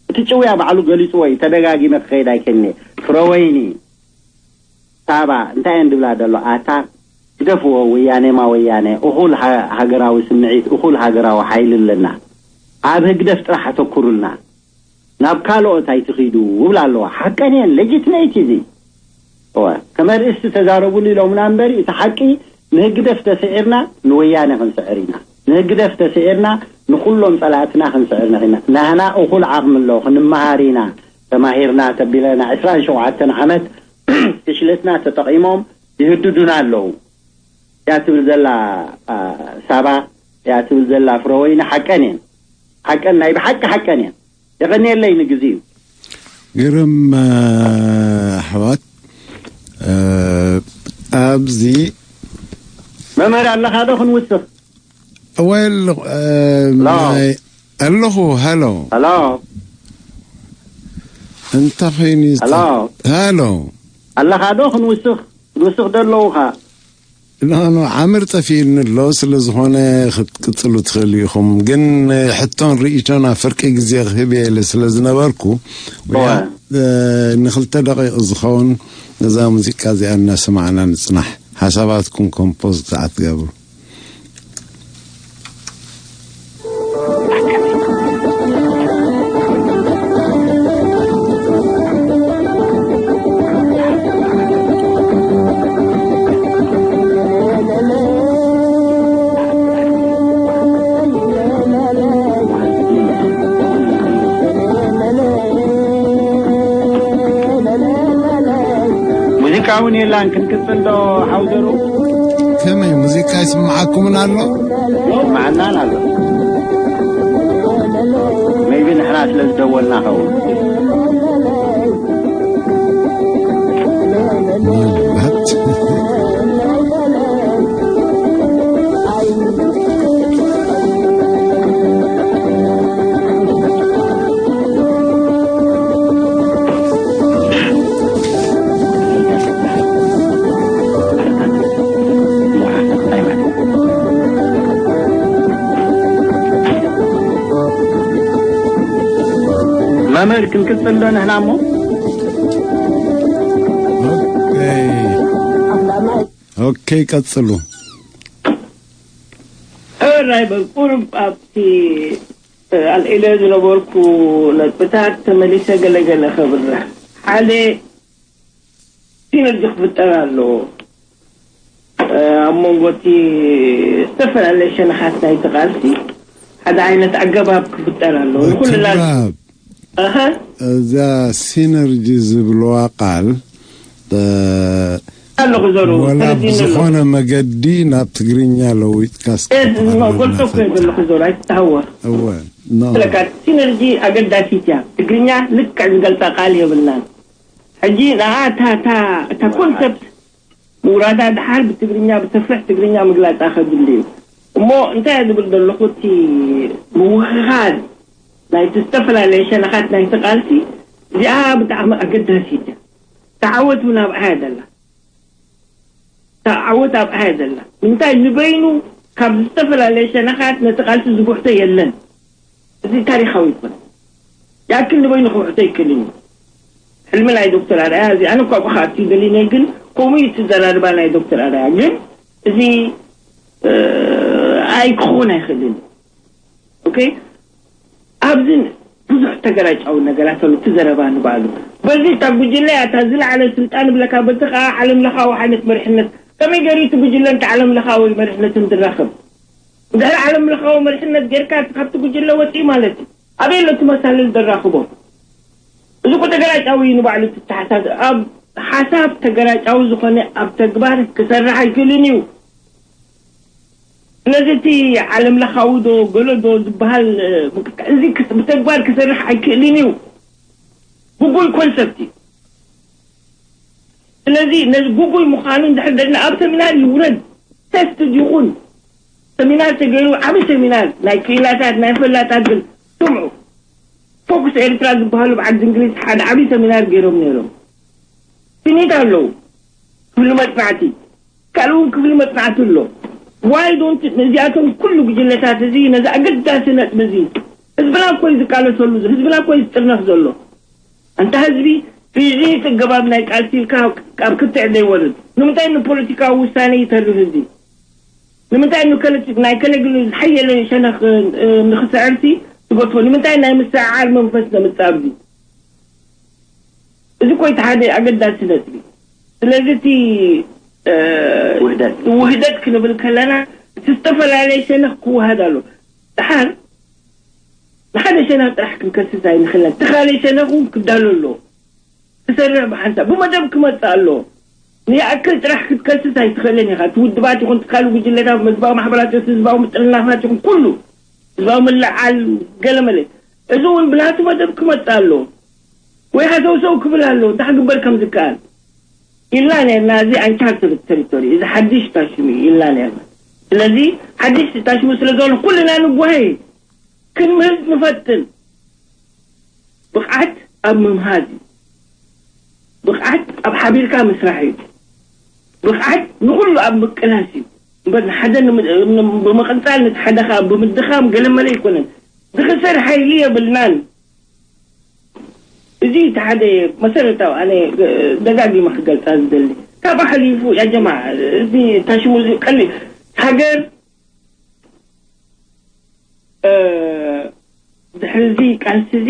እቲ ጭውያ ባዕሉ ገሊጽዎ እዩ፣ ተደጋጊመ ክኸይድ ኣይክእልን'የ። ፍረወይኒ፣ ሳባ፣ እንታይ እየን ድብላ ዘሎ? ኣታ ግደፍዎ፣ ወያኔማ ወያኔ፣ እኹል ሃ-፣ ሃገራዊ ስምዒት፣ እኹል ሃገራዊ ሓይሊ ኣለና። ኣብ ህግደፍ ጥራሕ ኣተኩሩልና። ናብ ካልኦት ኣይትኺዱ እብላ ኣለዋ። ሓቀን እየን፣ ሌጂትሜት እዩ እዚ። እወ፣ ከም ኣርእስቲ ተዛረቡሉ ኢሎምና እምበሪ፣ እቲ ሓቂ ንህግደፍ ተስዒርና ንወያነ ክንስዕር ኢና። ንህግደፍ ተስዒርና ንኹሎም ጸላእትና ክንስዕር ኢና። ናህና እኹል ዓቕሚ ኣሎ፣ ክንመሃር ኢና፣ ተማሂርና ተቢለና ዕስራን ሸውዓተን ዓመት ፍሽለትና ተጠቒሞም ይህድዱና ኣለዉ። እያ ትብል ዘላ፣ አ፣ ሳባ፣ እያ ትብል ዘላ ፍረወይኒ ሓቀን እየን። ሓቀን፣ ናይ ብሓቂ ሓቀን እየን። የቐንየለይ ንግዜኡ። ግርም፣ እ፣ ኣሕዋት፣ እ፣ ኣብዚ መምህር ኣለኻ ዶ ክንውስኽ? ወል ኣለኹ። ሀሎ፣ ሀሎ። እንታ ኸይኒ? ሀሎ፣ ኣለኻ ዶ ክንውስኽ? ክንውስኽ ዶ ኣለውኻ? ኖ፣ ዓምር ጠፊእኒ ኣሎ። ስለ ዝኾነ ክትቅጽሉ ትኽእሉ ኢኹም። ግን ሕቶን ርእይቶን ኣብ ፍርቂ ግዜ ክህብ እየ ኢለ ስለ ዝነበርኩ፣ ንኽልተ ደቂቕ ዝኸውን ነዛ ሙዚቃ እዚኣ እናሰማዕና ንጽናሕ። ሓሳባትኩም ኮምፖዝ ክትገብሩ። ሙዚቃ እውን የላን። ክንቅፅል ዶ ሓውዘሩ? ከመይ፣ ሙዚቃ ይስምዓኩምን ኣሎ? ይስምዓናን ኣሎ። ሜይቢ ንሕና ስለ ዝደወልና ኸውን። መምህር ክንቅጽል ዶ ንሕና እሞ? ኦኬ፣ ቀጽሉ። ሕራይ በል ቁሩብ ኣብቲ ኣልዒለ ዝነበርኩ ነጥብታት ተመሊሰ ገለገለ ከብርህ። ሓደ ሲነርጂ ክፍጠር ኣለዎ ኣብ መንጎ እቲ ዝተፈላለየ ሸነኻት ናይቲ ቃልሲ ሓደ ዓይነት ኣገባብ ክፍጠር ኣለዎ። ንኩልና እዛ ሲነርጂ ዝብልዋ ቃል ኣለኹ ዘሩ ወላ ብዝኾነ መገዲ ናብ ትግርኛ ለዊጥካ ጎልቶ እኮ ዘለኹ ዘሩ ኣይትተሃወር እወ ስለካ ሲነርጂ ኣገዳሲት እያ። ትግርኛ ልክዕ ዝገልፃ ቃል የብልናን። ሕጂ ንኣ እታ ኮንሰፕት ምውራዳ ድሓር ብትግርኛ ብሰፍሕ ትግርኛ ምግላፃ ከድሊ እዩ። እሞ እንታይ ዝብል ዘለኹ እቲ ምውህሃድ ናይቲ ዝተፈላለየ ሸነኻት ናይቲ ቃልሲ እዚኣ ብጣዕሚ ኣገዳሲት እያ። ተዓወት እውን ኣብኣ እያ ዘላ። ተዓወት ኣብኣ እያ ዘላ። ንምንታይ ንበይኑ ካብ ዝተፈላለየ ሸነኻት ነቲ ቃልሲ ዝጉሕቶ የለን። እዚ ታሪኻዊ ይኮነ። ያክል ንበይኑ ክውሕቶ ይክልን እዩ። ሕልሚ ናይ ዶክተር ኣርኣያ እዚ ኣነ እኳ ብካ ኣብቲ ደሊነ ግን ከምኡ እዩ እቲ ዘራርባ ናይ ዶክተር ኣርኣያ ግን እዚ ኣይክኸውን ኣይክእልን። ኦኬ ኣብዚ ብዙሕ ተገራጫዊ ነገራት ኣሎ። እቲ ዘረባ ንባዕሉ በዚ እታ ጉጅለ እያ እታ ዝለዓለ ስልጣን ብለካ በቲ ከዓ ዓለም ለኻዊ ዓይነት መሪሕነት ከመይ ገይሩ እቲ ጉጅለ እንተ ዓለም ለኻዊ መሪሕነት እንትራኸብ እንድሕር ዓለም ለኻዊ መሪሕነት ጌርካ ካብቲ ጉጅለ ወፂኢ ማለት እዩ። ኣበይ ኣሎ እቲ መሳልል ዘራኽቦ? እዚ እኮ ተገራጫዊ እዩ ንባዕሉ። እቲ ተሓሳስ ኣብ ሓሳብ ተገራጫዊ ዝኾነ ኣብ ተግባር ክሰርሕ ኣይክእልን እዩ። ስለዚ እቲ ዓለም ለኻዊ ዶ ገለ ዶ ዝበሃል እዚ ብተግባር ክሰርሕ ኣይክእልን እዩ። ጉጉይ ኮንሰፕት እዩ። ስለዚ ነዚ ጉጉይ ምዃኑ እንድሕር ደና ኣብ ሰሚናር ይውረድ ተስት ይኹን ሰሚናር ተገይሩ ዓብዪ ሰሚናር ናይ ክኢላታት ናይ ፈላጣት ግን ስምዑ ፎክስ ኤርትራ ዝበሃሉ ብዓዲ እንግሊዝ ሓደ ዓብዪ ሰሚናር ገይሮም ነይሮም። ስኒት ኣለዉ ክፍሊ መፅናዕቲ ካልእ እውን ክፍሊ መፅናዕቲ ኣሎ። ዋይ ዶንት እዚኣቶም ኩሉ ጉጅለታት እዚ ነዚ ኣገዳሲ ነጥቢ እዚ ህዝብና እኮ እዩ ዝቃለሰሉ ህዝብና እኮ እዩ ዝጥርነፍ ዘሎ። ኣንታ ህዝቢ ብዚ ኣገባብ ናይ ቃልሲ ኢልካ ኣብ ክትዕ ዘይወርድ ንምንታይ ንፖለቲካዊ ውሳነ ይተርፍ ህዝቢ? ንምንታይ ንከለ ናይ ከለ ግሉ ዝሓየለ ሸነኽ ንክስዕርሲ ትገትፎ? ንምንታይ ናይ ምስዕዓር መንፈስ ነምፅእ ኣብዚ? እዚ እኮ እቲ ሓደ ኣገዳሲ ነጥቢ። ስለዚ እቲ ውህደት ውህደት ክንብል ከለና እቲ ዝተፈላለየ ሸነኽ ክወሃድ ኣሎ። ድሓር ንሓደ ሸነኽ ጥራሕ ክንከስስ ኣይንኽእልን። እቲ ካልእ ሸነኽ እውን ክዳሎ ኣለዎ። ክሰርሕ ብሓንሳብ ብመደብ ክመፅእ ኣለዎ። ንይኣክል ጥራሕ ክትከስስ ኣይትኽእልን ኢኻ። እቲ ውድባት ይኹን ትካል ጉጅለታት፣ ህዝባዊ ማሕበራት፣ ህዝባዊ ምጥርናፋት ይኹን ኩሉ ህዝባዊ ምልዓል ገለመለ እዚ እውን ብናቱ መደብ ክመፅእ ኣለዎ። ወይ ሃሰውሰው ክብል ኣለዎ እንታይ ክግበር ከም ዝከኣል ኢልና ነርና። እዚ ኣንቻርተድ ተሪቶሪ እዚ ሓድሽ ታሽሙ እዩ ኢልና ነርና። ስለዚ ሓድሽ ታሽሙ ስለ ዘሎ ኩልና ንጓየ፣ ክንምህዝ ንፈትን። ብቕዓት ኣብ ምምሃዝ እዩ። ብቕዓት ኣብ ሓቢርካ ምስራሕ እዩ። ብቕዓት ንኹሉ ኣብ ምቅላስ እዩ። እምበር ንሓደ ብመቐንጻል ነቲ ሓደኻ ብምድኻም ገለመለ ኣይኮነን። ዝኽሰር ሓይሊ የብልናን። እዚ እቲ ሓደ መሰረታዊ ኣነ ደጋጊመ ክገልጻ ዝደሊ። ካብ ኣሕሊፉ ያ ጀማ፣ እዚ ታሽሙ እዚ ቀሊ ሃገር ድሕሪ እዚ ቃልሲ እዚ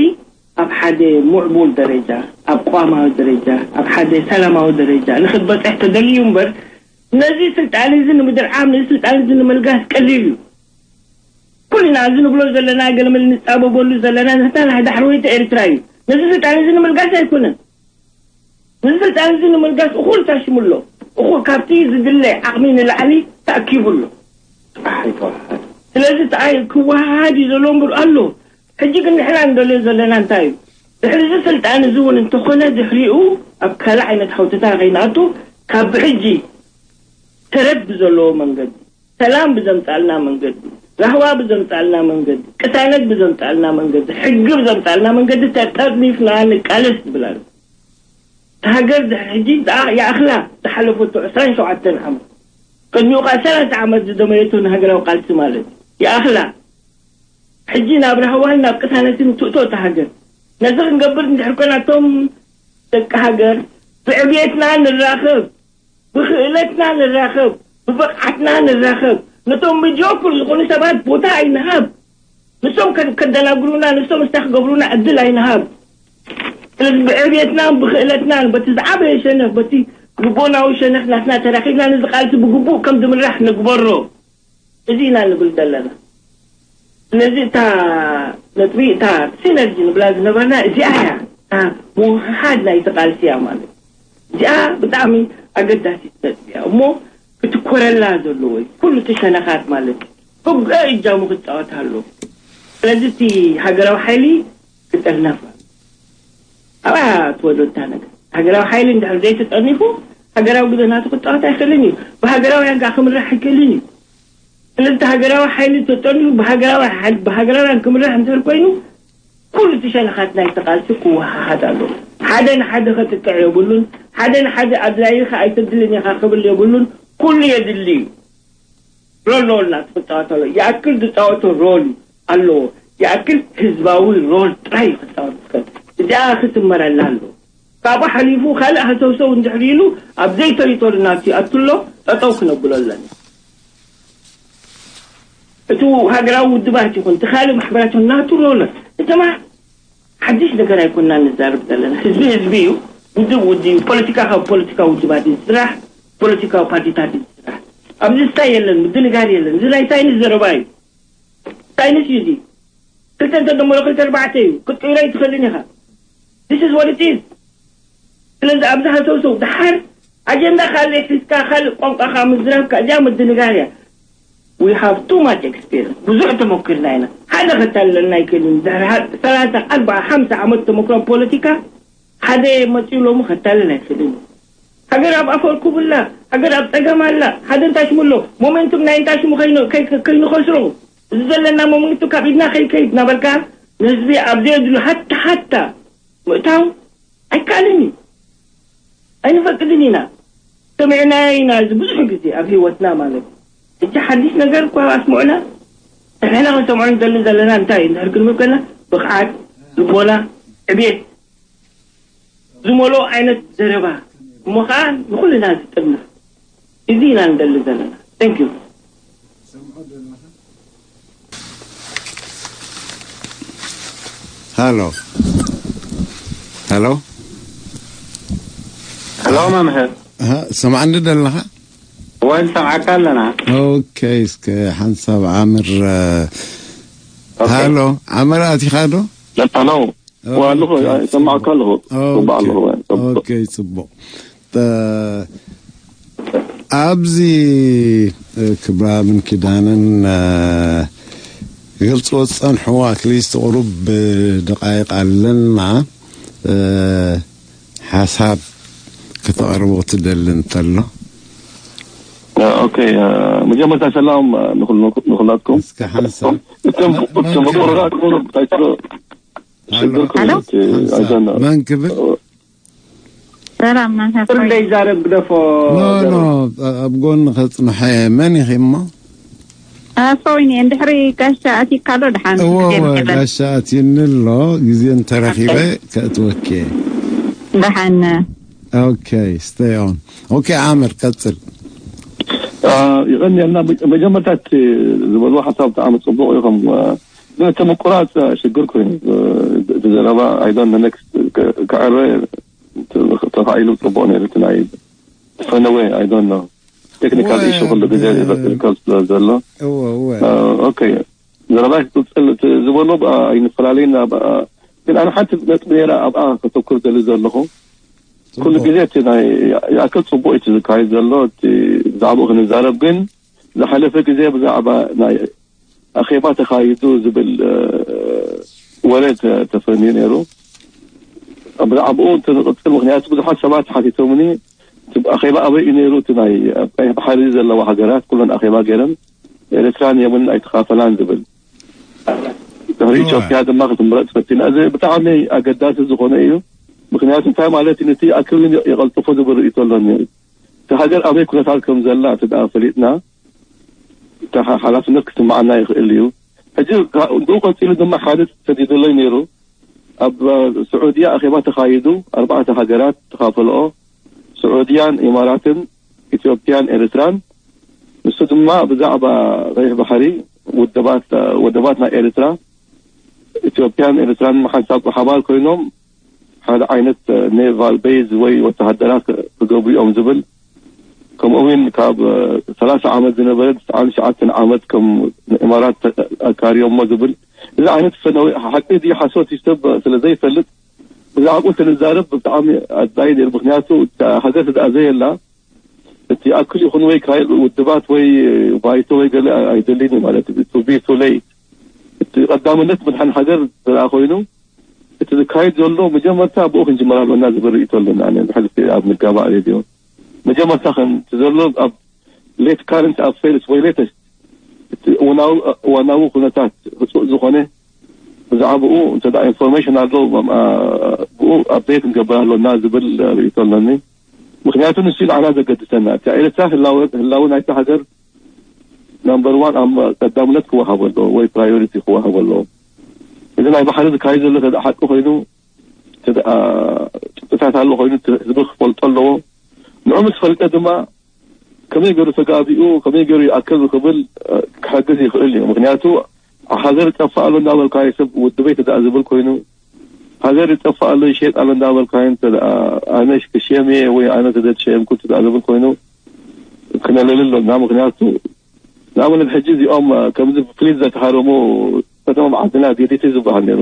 ኣብ ሓደ ምዕቡል ደረጃ፣ ኣብ ቅዋማዊ ደረጃ፣ ኣብ ሓደ ሰላማዊ ደረጃ ንክትበፅሕ ተደልዩ እምበር፣ ነዚ ስልጣን እዚ ንምድርዓም፣ ነዚ ስልጣን እዚ ንምልጋስ ቀሊል እዩ። ኩልና እዚ ንብሎ ዘለና፣ ገለመለ ንፃበበሉ ዘለና፣ ንሕና ናይ ዳሕረወይቲ ኤርትራ እዩ። ነዚ ስልጣን እዚ ንምልጋስ ኣይኮነን። እዚ ስልጣን እዚ ንምልጋስ እኹል ታሽሙ ኣሎ። እኹል ካብቲ ዝድለ ዓቕሚ ንላዕሊ ተኣኪቡ ኣሎ። ኣይ ተዋሓድ። ስለዚ እቲ ኣይ ክወሃሃድ እዩ ዘሎ እምበር ኣሎ። ሕጂ ግን ንሕና ንደልዮ ዘለና እንታይ እዩ? ድሕሪ እዚ ስልጣን እዚ እውን እንተኾነ ድሕሪኡ ኣብ ካልእ ዓይነት ሓውትታ ከይንኣቱ ካብ ብሕጂ ተረድ ብዘለዎ መንገዲ፣ ሰላም ብዘምጻልና መንገዲ፣ ራህዋ ብዘምጻልና መንገዲ፣ ቅሳነት ብዘምጻልና መንገዲ፣ ሕጊ ብዘምጻልና መንገዲ ተጠርኒፍና ንቃለስ ዝብል ኣሎ። እታ ሃገር ድሕሪ ሕጂ ይኣኽላ ዝሓለፈቶ ዕስራን ሸውዓተን ዓመት፣ ቅድሚኡ ኸዓ ሰላሳ ዓመት ዝደመየቶ ንሃገራዊ ቃልሲ ማለት እዩ። ይኣኽላ። ሕጂ ናብ ራህዋን ናብ ቅሳነትን ትእቶ እታ ሃገር። ነዚ ክንገብር እንድሕር ኮና እቶም ደቂ ሃገር ብዕብየትና ንራኸብ፣ ብኽእለትና ንራኸብ፣ ብብቕዓትና ንራኸብ። ነቶም ሚድዮክር ዝኾኑ ሰባት ቦታ ኣይንሃብ። ንሶም ከ- ከደናግሩና፣ ንሶም እስታ ክገብሩና ዕድል ኣይንሃብ። ስለዚ ብዕብየትናን ብኽእለትናን በቲ ዝዓበየ ሸነኽ፣ በቲ ልቦናዊ ሸነኽ ናትና ተራኺብና ነዚ ቃልሲ ብግቡእ ከም ዝምራሕ ንግበሮ። እዚ ኢና ንብል ዘለና። ስለዚ እታ ነጥቢ፣ እታ ሲነርጂ ንብላ ዝነበርና እዚኣ እያ። እታ ምውህሃድ ናይቲ ቃልሲ እያ ማለት። እዚኣ ብጣዕሚ ኣገዳሲት ነጥቢ እያ እሞ ክትኮረላ ዘለዎ እዩ። ኩሉ እቲ ሸነኻት ማለት እዩ። ግቡእ እጃሙ ክፃወት ኣለዎ። ስለዚ እቲ ሃገራዊ ሓይሊ ክጥርነፍ ኣለዎ። ኣብኣ ትወዶ እታ ነገር። ሃገራዊ ሓይሊ እንድሕር ዘይተጠርኒፉ ሃገራዊ ግደ ናቱ ክፃወት ኣይኽእልን እዩ። ብሃገራውያን ከዓ ክምራሕ ኣይክእልን እዩ። ስለዚ እቲ ሃገራዊ ሓይሊ ተጠርኒፉ ብሃገራዊ ሓይሊ፣ ብሃገራውያን ክምራሕ እንድሕር ኮይኑ ኩሉ እቲ ሸነኻት ናይቲ ቃልሲ ክወሃሃድ ኣለዎ። ሓደ ንሓደ ከጥቅዕ የብሉን። ሓደ ንሓደ ኣድላዪ ኢኻ ኣይተድልን ኢኻ ክብል የብሉን። ኩሉ የድሊ እዩ። ሮል ሮል ናቱ ክፃወት ኣለዎ። ይኣክል ዝፃወቶ ሮል ኣለዎ። ይኣክል ህዝባዊ ሮል ጥራይ እዩ ክፃወት ዝኽእል። እዚኣ ክትመረላ ኣለዎ። ካብኡ ሓሊፉ ካልእ ሃሰውሰው እንድሕር ኢሉ ኣብ ዘይተሪቶሪ ናቱ ይኣቱ ኣሎ፣ ጠጠው ክነብሎ ኣለና። እቲ ሃገራዊ ውድባት ይኹን እቲ ካልእ ማሕበራት ይኹን ናቱ ሮል እተማ ሓድሽ ነገር ኣይኮንና ንዛረብ ዘለና። ህዝቢ ህዝቢ እዩ፣ ውድብ ውድብ እዩ። ፖለቲካ ካብ ፖለቲካዊ ውድባት እዩ ዝስራሕ፣ ፖለቲካዊ ፓርቲታት እዩ ዝስራሕ። ኣብዚ ስታይ የለን፣ ምድንጋር የለን። እዚ ናይ ሳይንስ ዘረባ እዩ። ሳይንስ እዩ እዚ። ክልተ እንተደመሮ ክልተ ኣርባዕተ እዩ። ክትቅይሮ ኣይትኽእልን ኢኻ። This is what it is። ስለዚ ኣብዚ ሃሰውሰው ደሓር ኣጀንዳ ካልእ ሒዝካ ካልእ ቋንቋኻ ምዝራብካ እዚኣ ምድንጋር እያ። We have too much experience። ብዙሕ ተመኪርና ኢና። ሓደ ከታልለና ኣይክእልን። ድሕሪ ሃ- ሰላሳ፣ ኣርባዓ፣ ሓምሳ ዓመት ተመክሮ ፖለቲካ ሓደ መፂኡ ሎሚ ከታልል ኣይክእልን። ሃገር ኣብ ኣፈር ኩብላ፣ ሃገር ኣብ ፀገም ኣላ። ሓደ እንታይ ሽሙ ኣሎ? ሞሜንቱም ናይ እንታይ ሽሙ ከይኑ- ከይ- ከይንኸስሮ፣ እዚ ዘለና ሞሜንቱም ካብ ኢድና ከይከይድ እናበልካ ንህዝቢ ኣብ ዘየድሉ ሃታ ሃታ ምእታው ኣይከኣልን እዩ። ኣይንፈቅድን ኢና። ሰሚዕናዮ ኢና እዚ ብዙሕ ግዜ ኣብ ህይወትና ማለት እዩ። ሕጂ ሓድሽ ነገር እኳ ኣስምዑና። ንሕና ክንሰምዖ ንደሊ ዘለና እንታይ እዩ እንድሕር ክንብል ከለና ብቕዓት፣ ልቦና፣ ዕብየት ዝመልኦ ዓይነት ዘረባ እሞ ኸዓ ንኹልና ዝጥርንፍ እዚ ኢና ንደሊ ዘለና። Thank you። ሃሎ ሃሎ ሄሎ መምህር። ሰማዕኒ ደለኻ? ወይ ንሰምዓካ ኣለና። ኦኬ፣ እስከ ሓንሳብ ዓምር። ሃሎ ዓምር፣ ኣቲኻ ዶ? ኣለኹ። ኣለኹ። ይሰማዕካ ኣለኹ። ጽቡቕ ኣለኹ። ጽቡቕ። ኦኬ፣ ጽቡቕ። ኣብዚ ክብራምን ኪዳንን ክገልፅዎ ዝፀንሑ ኣትሊስት ቁሩብ ደቃይቅ ኣለና። ሓሳብ ከተቕርቦ ትደሊ እንተሎ ኦኬ፣ መጀመርታ ሰላም ንኹላትኩም። እስከ ሓንሳብ እቶም እቶም መቆረራት ቁሩብ እንታይ ትብሎ? ሽግር ኮይኑ ኣይዘና። መን ክብል? ሰላም ማንሳት ጥርለይ ዛረብ ግደፎ። ኖ ኖ፣ ኣብ ጎኒ ከጽንሐ። መን ኢኺ እሞ? ኣፈው እኔ እንድሕሪ ጋሻ ኣቲካ ኣሎ ድሓን እወ እወ፣ ጋሻ ኣትዩኒ ኣሎ። ግዜ እንተረኺበ ከእትወኪ። ደሓን። ኦኬ፣ stay on. ኦኬ፣ ዓምር ቀጽል። ይቐንየልና። መጀመርታ እቲ ዝበልዎ ሓሳብ ብጣዕሚ ጽቡቕ እዩ። ከም ግን እቲ ምቁራጽ ሽግር ኮይኑ እቲ ዘረባ ኣይዶን ነክስት ክዕረ ተኻኢሉ ጽቡቕ ነይሩ። እቲ ናይ ፈነወ ኣይዶን ነው ቴክኒካል ኢሹ ኩሉ ግዜ ይረክብ ስለ ዘሎ። ኦኬ፣ ዘረባይ ክቅፅል። እቲ ዝበሎ ኣይንፈላለይና። ግን ኣነ ሓንቲ ነጥቢ ነይራ ኣብኣ ከተኩር ዘሊ ዘለኹ። ኩሉ ግዜ እቲ ናይ ይኣክል ጽቡቅ እዩ ዝካየድ ዘሎ። እቲ ብዛዕባኡ ክንዛረብ ግን ዝሓለፈ ግዜ ብዛዕባ ናይ ኣኼባ ተኻይዱ ዝብል ወረ ተፈንዩ ነይሩ። ብዛዕባኡ እንተንቕጽል፣ ምክንያቱ ብዙሓት ሰባት ሓቲቶምኒ፣ እቲ ኣኼባ ኣበይ እዩ ነይሩ? እቲ ናይ ኣብ ቀይሕ ባሕሪ ዘለዋ ሃገራት ኩለን ኣኼባ ገይረን ኤርትራን የመንን ኣይተኻፈላን ዝብል ድሕሪ ኢትዮጵያ ድማ ክትምረፅ ፈቲና። እዚ ብጣዕሚ ኣገዳሲ ዝኾነ እዩ። ምክንያቱ እንታይ ማለት እዩ? ነቲ ኣክልን የቐልጥፎ ዝብል ርእይቶ ኣሎ ነይሩ። እቲ ሃገር ኣበይ ኩነታት ከም ዘላ እቲ ደኣ ፈሊጥና፣ እቲ ሓ- ሓላፍነት ክስምዓና ይኽእል እዩ። ሕጂ ብኡ ቀፂሉ ድማ ሓደ ሰዲዱለይ ነይሩ። ኣብ ስዑድያ ኣኼባ ተኻይዱ፣ ኣርባዕተ ሃገራት ተኻፈልኦ፣ ስዑድያን ኢማራትን ኢትዮጵያን ኤርትራን። ንሱ ድማ ብዛዕባ ቀይሕ ባሕሪ ውድባት ወደባት ናይ ኤርትራ ኢትዮጵያን ኤርትራን ሓንሳብ ብሓባር ኮይኖም ሓደ ዓይነት ኔቫል ቤዝ ወይ ወተሃደራት ክገብሩ እዮም ዝብል፣ ከምኡ እውን ካብ ሰላሳ ዓመት ዝነበረ ትስዓን ትሽዓተን ዓመት ከም ንእማራት ኣካርዮሞ ዝብል፣ እዚ ዓይነት ፈነዊ ሓቂ ድዩ ሓሶት እዩ ሰብ ስለ ዘይፈልጥ ብዛዕባኡ ክንዛረብ ብጣዕሚ ኣድላይ ነይሩ። ምክንያቱ እታ ሃገር ስድኣ ዘየላ እቲ ኣክል ይኹን ወይ ካልእ ውድባት ወይ ባይቶ ወይ ገለ ኣይደልን እዩ ማለት እዩ። ቱ ቢ ቱ ሌት እቲ ቀዳምነት ምድሓን ሃገር ዝረኣ ኮይኑ እቲ ዝካየድ ዘሎ መጀመርታ ብኡ ክንጅመር ኣለና ዝብል ርእይቶ ኣለና። ኣነ ብሕልፊ ኣብ ንጋባእ ሬድዮ መጀመርታ ከም እቲ ዘሎ ኣብ ሌት ካረንት ኣፌርስ ወይ ሌተስት እቲ እዋናዊ እዋናዊ ኩነታት ህፁእ ዝኾነ ብዛዕባኡ እንተ ደኣ ኢንፎርሜሽን ኣሎ ብኡ ኣፕዴት ክንገብር ኣሎና ዝብል ርእይቶ ኣለኒ። ምክንያቱ ንሱ ንዓና ዘገድሰና እቲ ኤርትራ ህላወ ህላወ ናይቲ ሃገር ናምበር ዋን ኣብ ቀዳምነት ክወሃቦ ኣለዎ ወይ ፕራዮሪቲ ክወሃቦ ኣለዎ። እዚ ናይ ባሕሪ ዝካየድ ዘሎ ተደኣ ሓቂ ኮይኑ ተደኣ ጭብጥታት ኣሎ ኮይኑ ህዝቢ ክፈልጦ ኣለዎ። ንዑ ምስ ፈልጠ ድማ ከመይ ገይሩ ተጋቢኡ ከመይ ገይሩ ይኣክል ክብል ክሕግዝ ይኽእል እዩ። ምክንያቱ ሃገር ይጠፍእ ኣሎ እንዳበልካዮ ሰብ ውድበይ ተደኣ ዝብል ኮይኑ ሃገር ይጠፍእ ኣሎ ይሸየጥ ኣሎ እንዳበልካዮ ተደኣ ኣነ ክሸም እየ ወይ ኣነ ተዘይተሸየምኩ ተደኣ ዝብል ኮይኑ ክነለሊ ኣሎና። ምክንያቱ ንኣብነት ሕጂ እዚኦም ከምዚ ብፍሊት ዘተሃረሙ ከተማ መዓድና ዲዲቲ ዝበሃል ነይሩ።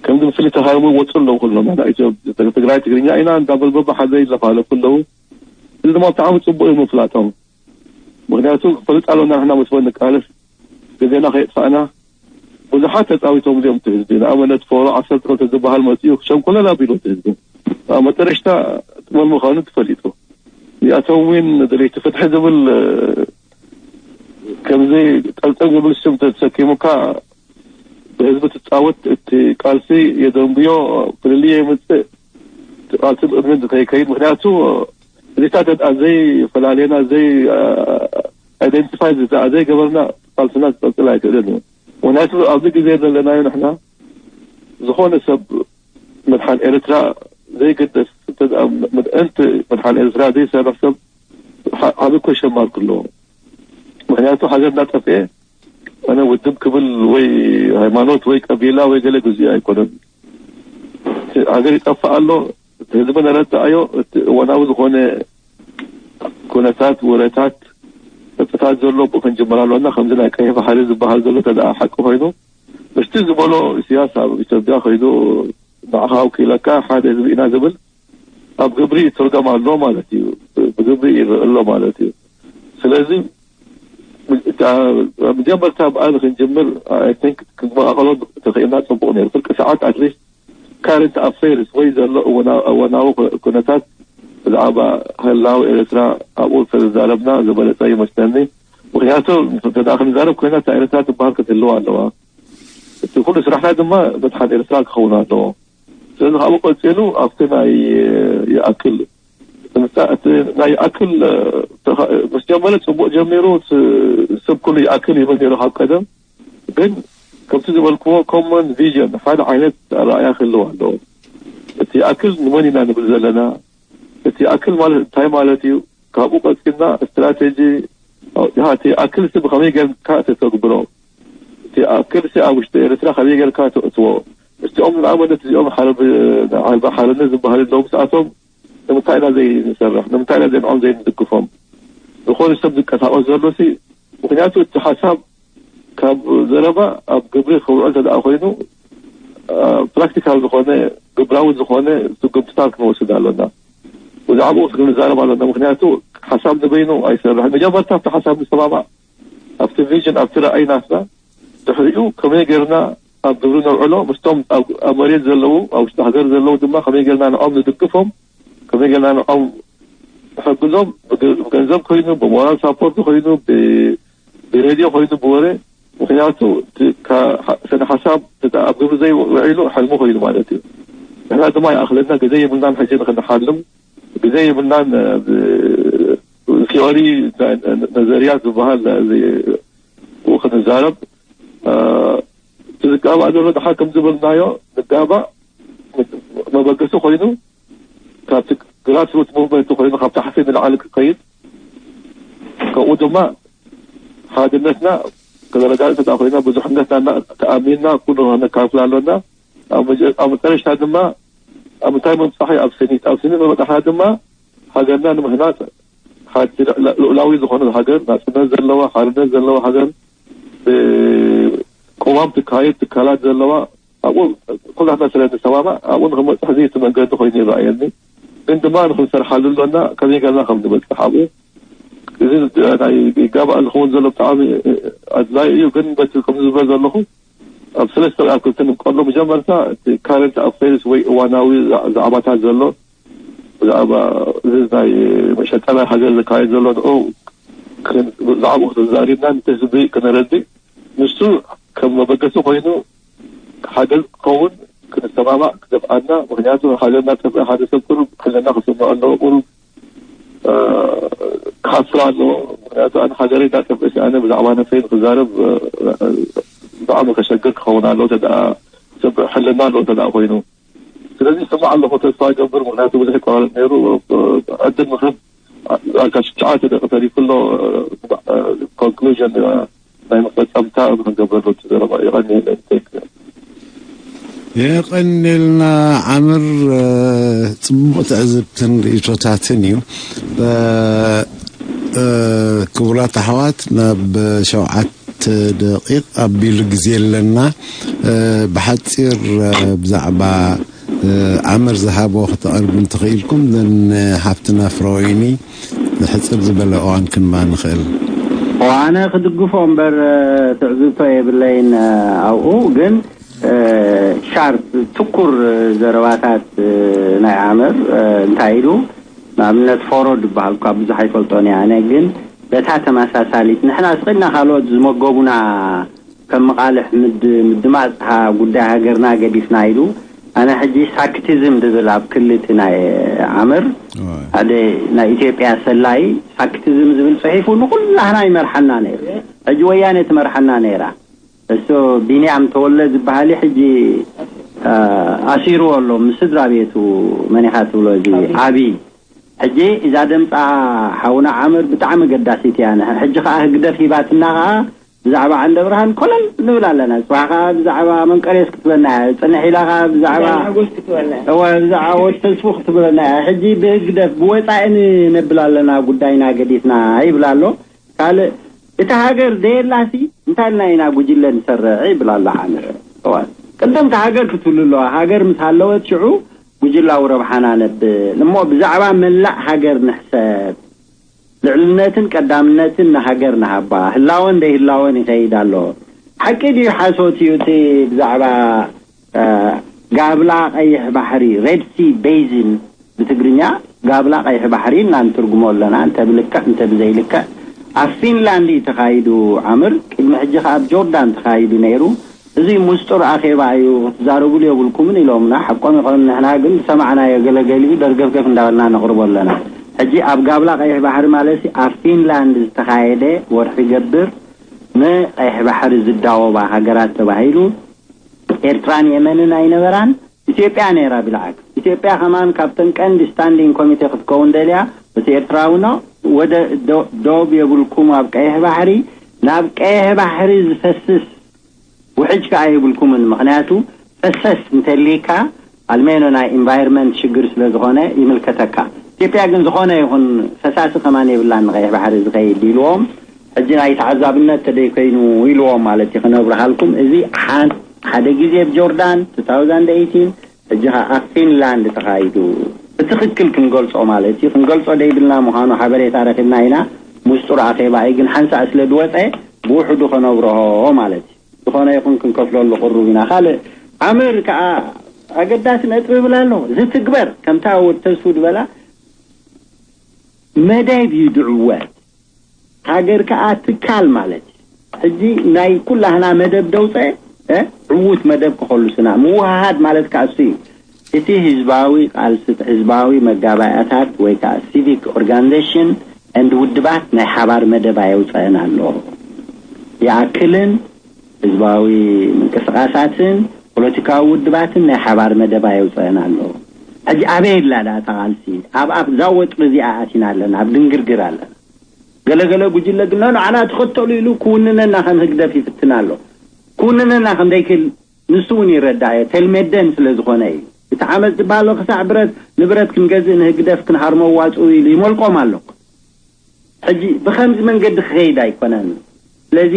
ከምዚ ብፍሊት ተሃረሙ ይወፁ ኣለዉ ኩሎም ናይ ኢትዮ ትግራይ ትግርኛ ኢና እንዳበል በብሓደ ይለፋለፉ ኣለዉ። እዚ ድማ ብጣዕሚ ፅቡቅ እዩ ምፍላጦም። ምክንያቱ ክፈልጥ ኣለና ንሕና መስመር ንቃለስ ግዜና ከየጥፋእና ብዙሓት ተፃዊቶም እዮም እቲ ህዝቢ። ንኣብነት ፎሮ ዓሰርተ ክልተ ዝበሃል መፅኡ ሸንኮለል ኣቢሉ እቲ ህዝቢ ኣብ መጨረሽታ ጥመል ምዃኑ ተፈሊጡ። እዚኣቶም እውን ደለይቲ ፍትሒ ዝብል ከምዚ ጠልጠል ዝብል ስም ተሰኪሙካ ብህዝቢ ትፃወት እቲ ቃልሲ የደንብዮ ፍልልይ የምፅእ እቲ ቃልሲ ብቅድሚ ከይከይድ ምክንያቱ እዚታት ደኣ ዘይፈላለየና ዘይ ኣይደንቲፋይ ደኣ ዘይገበርና ቃልስና ክቀፅል ኣይክእልን እዩ። ምክንያቱ ኣብዚ ግዜ ዘለናዮ ንሕና ዝኾነ ሰብ ምድሓን ኤርትራ ዘይገደስ ምእንቲ ምድሓን ኤርትራ ዘይሰርሕ ሰብ ዓቢ ኮሸን ማርክ ኣለዎ። ምክንያቱ ሃገር እናጠፍኤ ኣነ ውድብ ክብል ወይ ሃይማኖት ወይ ቀቢላ ወይ ገለ ግዜኡ ኣይኮነን። ሃገር ይጠፍእ ኣሎ። እቲ ህዝቢ ነረዳኣዮ እቲ እዋናዊ ዝኾነ ኩነታት ወረታት ሕፅታት ዘሎ ብኡ ክንጅምር ኣሎና። ከምዚ ናይ ቀይሕ ባሕሪ ዝበሃል ዘሎ ተደኣ ሓቂ ኮይኑ ምስቲ ዝበሎ ኢሳያስ ኣብ ኢትዮጵያ ከይዱ ንዓኻ ወኪለካ ሓደ ህዝቢ ኢና ዝብል ኣብ ግብሪ ይትርገም ኣሎ ማለት እዩ። ብግብሪ ይረእ ኣሎ ማለት እዩ። ስለዚ መጀመርታ ብኣነ ክንጅምር I think ክንመቃቀሎ ተኽእልና ፅቡቅ ነይሩ። ፍርቂ ሰዓት ኣትሊስት ካረንት ኣፌርስ ወይ ዘሎ እወናዊ ኩነታት ብዛዕባ ህላው ኤርትራ ኣብኡ ተዛረብና ዝበለጸ ይመስለኒ። ምክንያቱ እንተ ደኣ ክንዛረብ ኮይና፣ እታ ኤርትራ ትበሃል ክትህልው ኣለዋ። እቲ ኩሉ ስራሕና ድማ መድሓን ኤርትራ ክኸውን ኣለዎ። ስለዚ ካብኡ ቀጺሉ ኣብቲ ናይ ይኣክል፣ እቲ ናይ ይኣክል ምስ ጀመረ ጽቡቕ ጀሚሩ፣ እቲ ሰብ ኩሉ ይኣክል ይብል ነይሩ ካብ ቀደም። ግን ከምቲ ዝበልክዎ ኮመን ቪዥን፣ ሓደ ዓይነት ኣረኣእያ ክህልው ኣለዎ። እቲ ይኣክል ንመን ኢና ንብል ዘለና? እቲ ይኣክል ማለት እንታይ ማለት እዩ? ካብኡ ቀጺልና ስትራቴጂ ኣውጺኻ፣ እቲ ይኣክል ሲ ብኸመይ ጌርካ ተተግብሮ? እቲ ይኣክል ሲ ኣብ ውሽጢ ኤርትራ ከመይ ጌርካ ተእትዎ? እዚኦም ንኣብነት እዚኦም ሓርብ ዓርቢ ሓርነት ዝበሃሉ ኣለዉ። ምስኣቶም ንምንታይ ኢና ዘይንሰርሕ? ንምንታይ ኢና ዘይንዖም ዘይንድግፎም? ዝኾነ ሰብ ዝንቀሳቐስ ዘሎ ሲ፣ ምክንያቱ እቲ ሓሳብ ካብ ዘረባ ኣብ ግብሪ ክውዕል እንተ ደኣ ኮይኑ፣ ፕራክቲካል ዝኾነ፣ ግብራዊ ዝኾነ ስጉምትታት ክንወስድ ኣለና። ብዛዕባኡ ክንዛረብ ኣለና። ምክንያቱ ሓሳብ ንበይኑ ኣይሰርሕን። መጀመርታ ኣብቲ ሓሳብ ንሰማማዕ፣ ኣብቲ ቪዥን፣ ኣብቲ ራእይ ናትና፣ ድሕሪኡ ከመይ ጌርና ኣብ ግብሪ ነውዕሎ? ምስቶም ኣብ ኣብ መሬት ዘለዉ፣ ኣብ ውሽጢ ሃገር ዘለዉ ድማ ከመይ ጌርና ንዖም ንድግፎም? ከመይ ጌርና ንዖም ንሕግዞም? ብገ- ብገንዘብ ኮይኑ፣ ብሞራል ሳፖርት ኮይኑ፣ ብ- ብሬድዮ ኮይኑ፣ ብወረ። ምክንያቱ እቲ ካ- ሓ- ስነ ሓሳብ እቲ ኣብ ግብሪ ዘይውዒሉ ሕልሚ ኮይኑ ማለት እዩ። ንሕና ድማ ይኣኽለና፣ ግዜ የብልናን ሕጂ ንክንሓልም፣ ግዜ የብልናን። ብ- ቲዮሪ፣ ነ- ነ- ነዘርያት ዝበሃል እዚ ብኡ ክንዛረብ፣ እ፣ እቲ ዝጋባእ ዘሎ ደሓር ከም ዝበልናዮ ንጋባእ፣ መበገሲ ኮይኑ፣ ካብቲ ግራስሩት ሙቭመንት ኮይኑ፣ ካብ ታሕቲ ንላዕሊ ክኸይድ፣ ከምኡ ድማ ሓድነትና ክነረጋግጽ እንዳ ኮይና፣ ብዙሕነትና እና ተኣሚንና ኩሉ ነካፍል ኣሎና። ኣብ መጀ- ኣብ መጨረሽታ ድማ ኣብ ምንታይ ምብጻሕ እዩ? ኣብ ስኒት። ኣብ ስኒት መበጻሕና ድማ ሃገርና ንምህናጽ፣ ሓንቲ ልዕላ- ልኡላዊ ዝኾነ ሃገር፣ ናጽነት ዘለዋ፣ ሓርነት ዘለዋ ሃገር፣ ብቅዋም ትካየድ ትካላት ዘለዋ፣ ኣብኡ ኩላትና ስለ ንሰማማዕ፣ ኣብኡ ንክንበጽሕ እዚ እቲ መንገዲ ኮይኑ ይረኣየኒ። ግን ድማ ንክንሰርሓሉ ኣሎና፣ ከመይ ጌርና ከም ንበጽሕ ኣብኡ። እዚ ናይ ይጋባእ ዝኸውን ዘሎ ብጣዕሚ ኣድላዪ እዩ። ግን በቲ ከም ዝብሎ ዘለኹ፣ ኣብ ሰለስተ ወይ ኣብ ክልተ ንምቀሎ። መጀመርታ እቲ ካረንት ኣፌርስ ወይ እዋናዊ ዛ- ዛዕባታት ዘሎ፣ ብዛዕባ እዚ ናይ መሸጣ ናይ ሃገር ዝካየድ ዘሎ ንኡ ክን- ብዛዕባኡ ተዛሪብና ነቲ ህዝቢ ክነረድእ፣ ንሱ ከም መበገሲ ኮይኑ ሓገዝ ክኸውን ክንሰማማዕ ክገፍኣና። ምክንያቱ ሃገር እናጠፍአ ሓደ ሰብ ቁሩብ ሕልና ክስምዖ ኣለዎ፣ ቁሩብ እ፣ ክሓፍር ኣለዎ። ምክንያቱ ኣነ ሃገረይ እናጠፍእሲ ኣነ ብዛዕባ ነፈይ ንክዛረብ፣ እ፣ ብጣዕሚ ከሸግር ክኸውን ኣለዎ፣ ተደኣ ሰብ ሕልና ኣለዎ ተደኣ ኮይኑ። ስለዚ ይሰማዕ ኣለኹ፣ ተስፋ ይገብር። ምክንያቱ ብዙሕ ይቆራረጥ ነይሩ። ዕድል ምክብ ኣልካ ሽትሽዓተ ደቂ ተሪፉ ኣሎ። ኮንክሉዥን ናይ መፈጸምታ ክንገብረሉ እቲ ዘረባ። ይቐንየለይ። የቐንልና ዓምር። ጽቡቕ ትዕዝብትን ርእቶታትን እዩ። ክቡራት ኣሕዋት፣ ናብ ሸውዓተ ደቂቕ ኣቢሉ ግዜ ኣለና። ብሓፂር ብዛዕባ ዓምር ዝሃቦ ክተቕርቡ እንተኽኢልኩም፣ ንሓፍትና ፍረወይኒ ሕፅር ዝበለ እዋን ክንባ ንኽእል። ኣነ ክድግፎ እምበር ትዕዝብቶ የብለይን ኣብኡ። ግን ሻርፕ ትኩር ዘረባታት ናይ ዓምር እንታይ ኢሉ፣ ንኣብነት ፎሮድ ዝበሃል እኳ ብዙሕ ኣይፈልጦን እየ ኣነ። ግን በታ ተመሳሳሊት ንሕና ስቕ ኢልና ካልኦት ዝመገቡና ከም መቓልሕ ምድማፅ ጉዳይ ሃገርና ገዲፍና ኢሉ። ኣነ ሕጂ ሳክቲዝም ድብል ኣብ ክሊ እቲ ናይ ዓምር ሓደ ናይ ኢትዮጵያ ሰላይ ሳክቲዝም ዝብል ፅሒፉ ንኩላህና ይመርሓና ነይሩ። ሕጂ ወያነ ትመርሓና ነይራ። እሱ ቢንያም ተወለ ዝበሃል ሕጂ ኣሲርዎ ኣሎ ምስ ስድራ ቤቱ። መኒኻ ትብሎ እዚ ዓብዪ ሕጂ እዛ ደምፃ ሓውና ዓምር ብጣዕሚ ገዳሲት እያ። ሕጂ ከዓ ህግደፍ ሂባትና ከዓ ብዛዕባ ዓንደ ብርሃን ኮለል ንብል ኣለና። ፅባሕ ከዓ ብዛዕባ መንቀሬስ ክትበና እያ። ፅንሕ ኢላ ከዓ ብዛዕባ እወ ብዛዕባ ወዲ ተስፉ ክትብለና እያ። ሕጂ ብህግደፍ ብወፃኢ ንነብል ኣለና ጉዳይና ገዲፍና ይብል ኣሎ። ካልእ እታ ሃገር ደየላሲ እንታይ ኢልና ኢና ጉጅለ ንሰርዕ ይብል ኣሎ ዓምር። እወ ቅድም እታ ሃገር ክትህሉ ኣለዋ። ሃገር ምስ ሃለወት ሽዑ ጉጅላዊ ረብሓና ነብል እሞ ብዛዕባ መላእ ሃገር ንሕሰብ። ልዕልነትን ቀዳምነትን ንሃገር ንሃባ። ህላወን ደይህላወን ይኸይድ ኣሎ። ሓቂ ድዩ ሓሶት እዩ እቲ ብዛዕባ ጋብላ ቀይሕ ባሕሪ ሬድ ሲ ቤዚን ብትግርኛ ጋብላ ቀይሕ ባሕሪ እና ንትርጉሞ ኣለና፣ እንተ ብልክዕ እንተ ብዘይልክዕ። ኣብ ፊንላንድ እዩ ተኻይዱ ዓምር፣ ቅድሚ ሕጂ ከኣ ኣብ ጆርዳን ተኻይዱ ነይሩ። እዚ ምስጡር ኣኼባ እዩ፣ ክትዛረቡሉ የብልኩምን ኢሎምና። ሓቆም ይኾኑ፣ ንሕና ግን ዝሰማዕናዮ ገለገሊኡ ደርገፍገፍ እንዳበልና ነቕርቦ ኣለና። ሕጂ ኣብ ጋብላ ቀይሕ ባሕሪ ማለት ኣብ ፊንላንድ ዝተኻየደ ወርሒ ገብር ንቀይሕ ባሕሪ ዝዳወባ ሃገራት ተባሂሉ ኤርትራን የመንን ኣይነበራን። ኢትዮጵያ ነይራ ብልዓክ። ኢትዮጵያ ከማን ካብተን ቀንዲ ስታንዲንግ ኮሚቴ ክትከውን ደልያ፣ እቲ ኤርትራዊ ኖ፣ ወደ ዶ-፣ ዶብ የብልኩም ኣብ ቀይሕ ባሕሪ፣ ናብ ቀይሕ ባሕሪ ዝፈስስ ውሕጅ ከኣ የብልኩምን። ምኽንያቱ ፈሰስ እንተልይካ ኣልሜኖ ናይ ኢንቫይሮንመንት ሽግር ስለ ዝኾነ ይምልከተካ። ኢትዮጵያ ግን ዝኾነ ይኹን ፈሳሲ ከማን የብላን ንቀይሕ ባሕሪ ዝኸይድ ኢልዎም። ሕጂ ናይ ተዓዛብነት ተደይ ኮይኑ ኢልዎም ማለት እዩ ክነብርሃልኩም። እዚ ሓን-፣ ሓደ ግዜ ኣብ ጆርዳን two thousand eighteen፣ ሕጂ ኸዓ ኣብ ፊንላንድ ተኻይዱ። ብትኽክል ክንገልጾ ማለት እዩ። ክንገልጾ ደይብልና ምዃኑ ሓበሬታ ረኺብና ኢና። ምስጡር ኣኼባ እዩ፣ ግን ሓንሳእ ስለ ዝወጸ ብውሕዱ ከነብርሆ ማለት እዩ። ዝኾነ ይኹን ክንከፍለሉ ቅሩብ ኢና። ካልእ ዓምር ከኣ ኣገዳሲ ነጥቢ ይብል ኣሎ። ዝትግበር ከምታ ወድ ተስፉ ዝበላ መደብ እዩ ዝዕወት። ሃገር ከኣ ትካል ማለት እዩ። ሕጂ ናይ ኩላህና መደብ ደውፀ፣ እ፣ ዕዉት መደብ ክኸሉ ስና ምውሃሃድ ማለት ከኣ እሱ እዩ። እቲ ህዝባዊ ቃልሲ፣ ህዝባዊ መጋባእያታት ወይ ከኣ ሲቪክ ኦርጋናይዜሽን ኤንድ ውድባት ናይ ሓባር መደብ ኣየውፀአን ኣሎ። ይኣክልን ህዝባዊ ምንቅስቃሳትን ፖለቲካዊ ውድባትን ናይ ሓባር መደብ ኣየውፀአን ኣሎ። ሕጂ ኣበይ ኣላ ደኣ እታ ቃልሲ? ኣብ፣ ኣብ ዛወጥሪ እዚኣ ኣቲና ኣለና፣ ኣብ ድንግርግር ኣለና። ገለገለ ጉጅለ ግን ንዓና ተኸተሉ ኢሉ ክውንነና ከም ህግደፍ ይፍትን ኣሎ። ክውንነና ከም ዘይክእል ንሱ እውን ይረዳእ እየ፣ ተልሜደን ስለ ዝኾነ እዩ። እቲ ዓመፅ ዝበሃሎ ክሳዕ ብረት፣ ንብረት ክንገዝእ ንህግደፍ ክንሃርሞ ዋፅኡ ኢሉ ይመልቆም ኣሎ። ሕጂ ብኸምዚ መንገዲ ክኸይድ ኣይኮነን። ስለዚ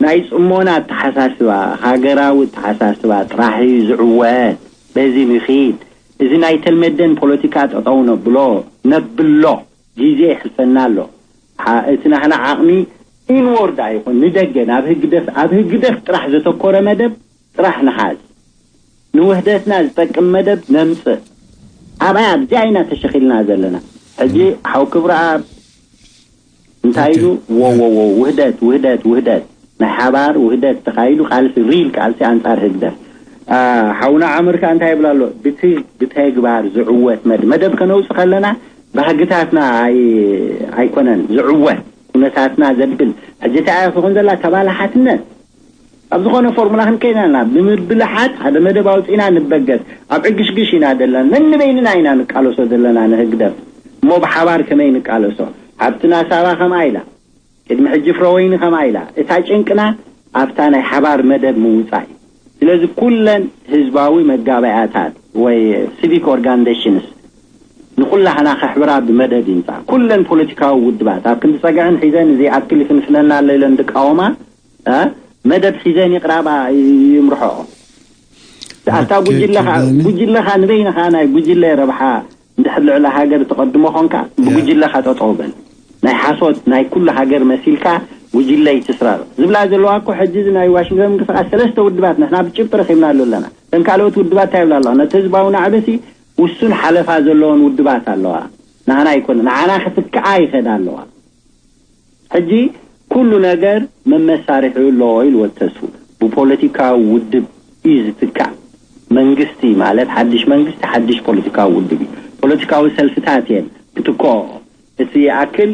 ናይ ጽሞና ኣተሓሳስባ፣ ሃገራዊ ኣተሓሳስባ ጥራሕ እዩ ዝዕወት። በዚ ንኺድ። እዚ ናይ ተልመደን ፖለቲካ ጠጠው ነብሎ፣ ነብሎ። ግዜ ይሕልፈና ኣሎ። ሓ-፣ እቲ ናህና ዓቕሚ ኢንዎርድ ኣይኹን፣ ንደገ፣ ናብ ህግደፍ፣ ኣብ ህግደፍ ጥራሕ ዘተኮረ መደብ ጥራሕ ንሓዝ። ንውህደትና ዝጠቅም መደብ ነምጽእ። ኣብኣ ኣብዚኣ ኢና ተሸኺልና ዘለና። ሕጂ ሓው ክብረኣብ እንታይ ኢሉ? ኦኬ። ወ-፣ ወ-፣ ወ-፣ ውህደት፣ ውህደት፣ ውህደት። ናይ ሓባር ውህደት ተኻይዱ ቃልሲ፣ ሪል ቃልሲ ኣንጻር ህግደፍ። አ፣ ሓውና ዓምር ከኣ እንታይ ይብል ኣሎ? ብቲ-፣ ብተግባር ዝዕወት መድ-፣ መደብ ከነውጽእ ከለና ባህግታትና ኣይ-፣ ኣይኮነን ዝዕወት፣ ኩነታትና ዘብል። ሕጂ እንታይ እያ ትኾን ዘላ? ተባላሓትነት። ኣብ ዝኾነ ፎርሙላ ክንከይድ ኣለና። ብምብልሓት ሓደ መደብ ኣውፂእና ንበገስ። ኣብ ዕግሽግሽ ኢና ዘለና። ነንበይንና ኢና ንቃለሶ ዘለና ንህግደፍ። እሞ ብሓባር ከመይ ንቃለሶ? ሓብትና ሳባ ከምኣ ኢላ። ቅድሚ ሕጂ ፍረወይኒ ከምኣ ኢላ። እታ ጭንቅና ኣብታ ናይ ሓባር መደብ ምውፃእ እዩ። ስለዚ ኩለን ህዝባዊ መጋበያታት ወይ ሲቪክ ኦርጋናይዜሽንስ ንኩላህና ከሕብራ ብመደብ ይምፃ። ኩለን ፖለቲካዊ ውድባት ኣብ ክንዲ ፀግዕን ሒዘን እዚ ኣክል ይፍንፍነና ኣሎ ኢለን ድቃወማ፣ እ፣ መደብ ሒዘን ይቕራባ፣ ይምርሖ። ኣታ ኦኬ፣ ጉጅለኻ፣ ኪዳነ። ጉጅለኻ ንበይንኻ ናይ ጉጅለ ረብሓ እንድሕር ልዕሊ ሃገር ትቐድሞ ኾንካ፣ ያ። ብጉጅለኻ ጠጠው በል። ናይ ሓሶት፣ ናይ ኩሉ ሃገር መሲልካ ጉጅለ ይትስራር። ዝብላ ዘለዋ እኮ ሕጂ እዚ ናይ ዋሽንግተን ምንቅስቃስ ሰለስተ ውድባት ንሕና ብጭብጢ ረኺብናሉ ኣለና። እተን ካልኦት ውድባት እንታይ ይብላ ኣለዋ? ነቲ ህዝባዊ ናዕበሲ ውሱን ሓለፋ ዘለዎን ውድባት ኣለዋ። ንዓና ኣይኮነ፣ ንዓና ክትክኣ ይኸዳ ኣለዋ። ሕጂ ኩሉ ነገር መመሳርሒ ኣለዎ ኢሉ ወተሱ። ብፖለቲካዊ ውድብ እዩ ዝትካእ። መንግስቲ ማለት ሓድሽ መንግስቲ ሓድሽ ፖለቲካዊ ውድብ እዩ። ፖለቲካዊ ሰልፍታት እየን ክትክኦ። እቲ ይኣክል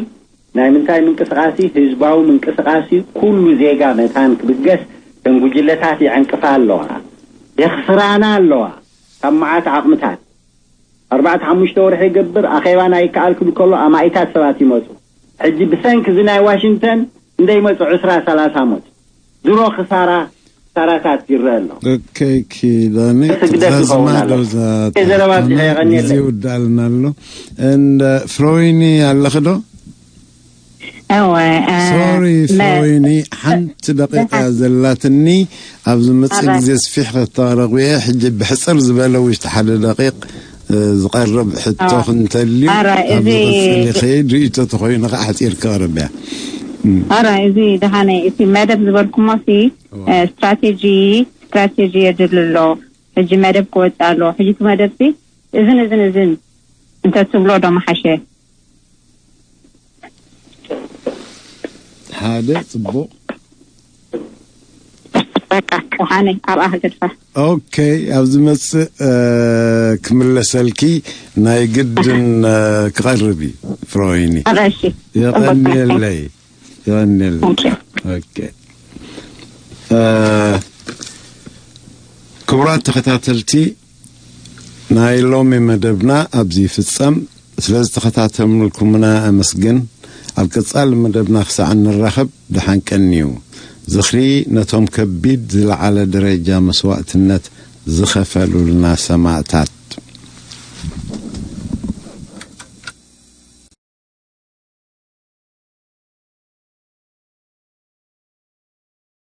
ናይ ምንታይ ምንቅስቃስ እዩ? ህዝባዊ ምንቅስቃስ እዩ። ኩሉ ዜጋ መታን ክብገስ እተን ጉጅለታት ይዕንቅፋ ኣለዋ። የኽስራና ኣለዋ። ካብ መዓት ዓቕምታት ኣርባዕተ ሓሙሽተ ወርሒ ይገብር፣ ኣኼባ ናይ ይከኣል ክብል ከሎ ኣማኢታት ሰባት ይመፁ። ሕጂ ብሰንኪ እዚ ናይ ዋሽንግተን እንደይመፁ ዕስራ ሰላሳ መፁ። ድሮ ክሳራ፣ ክሳራታት ይረአ ኣሎ። ኦኬ፣ ኪዳነ፣ ህግደፍ ትዛዝማ ይኸውን ኣሎ። ዶ እዛ እየ ዘረባ ኣብዚሐ፣ ትሕትና? የቐንየለይ። ግዜ ይውዳልና ኣሎ። እንደ ፍሮይኒ ኣለኺ ዶ? እወ፣ እ፣ ሶሪ መ-፣ ፍሮይኒ፣ ሓንቲ ደቂቃ መ-፣ ዘላትኒ፣ ኣብ ዝመጽእ ኣረ። ግዜ ስፊሕ ከተራረቑ እየ። ሕጂ ብሕጽር ዝበለ ውሽጢ ሓደ ደቂቕ፣ እ፣ ዝቐርብ ሕቶ ኣረ። ክንተልዩ፣ ኣረ፣ ኣብ እዚ ዝቕጽል ይኸይድ፣ ርእይቶ ተኾይኑ ኸዓ ሕጺር ክቐርብ እያ። እም። ኣረ፣ እዚ ደሓነ፣ እቲ መደብ ዝበልኩሞ ሲ፣ እወ። እ፣ ስትራቴጂ፣ ስትራቴጂ የድሊ ኣሎ። ሕጂ መደብ ክወጽእ ኣሎ። ሕጂ እቲ መደብ ሲ፣ እዝን፣ እዝን፣ እዝን እንተትብሎ ዶ መሓሸ? ሓደ ጽቡቕ። በቃ፣ ደሓነይ፣ ኣብኣ ክገድፋ። ኦኬ፣ ኣብ ዝመጽእ ክምለሰልኪ ናይ ግድን ክቐርብ እዩ። ፍሮይኒ፣ እሺ። የቐንየለይ። የቐንየለይ። ኦኬ። ክቡራት ተኸታተልቲ፣ ናይ ሎሚ መደብና ኣብዚ ይፍጸም። ስለ ዝተኸታተልኩምና ኣመስግን። ኣብ ቀጻሊ መደብና ክሳዕ እንራኸብ፣ ደሓን ቀንዩ። ዝኽሪ ነቶም ከቢድ ዝለዓለ ደረጃ መስዋእትነት ዝኸፈሉልና ሰማእታት።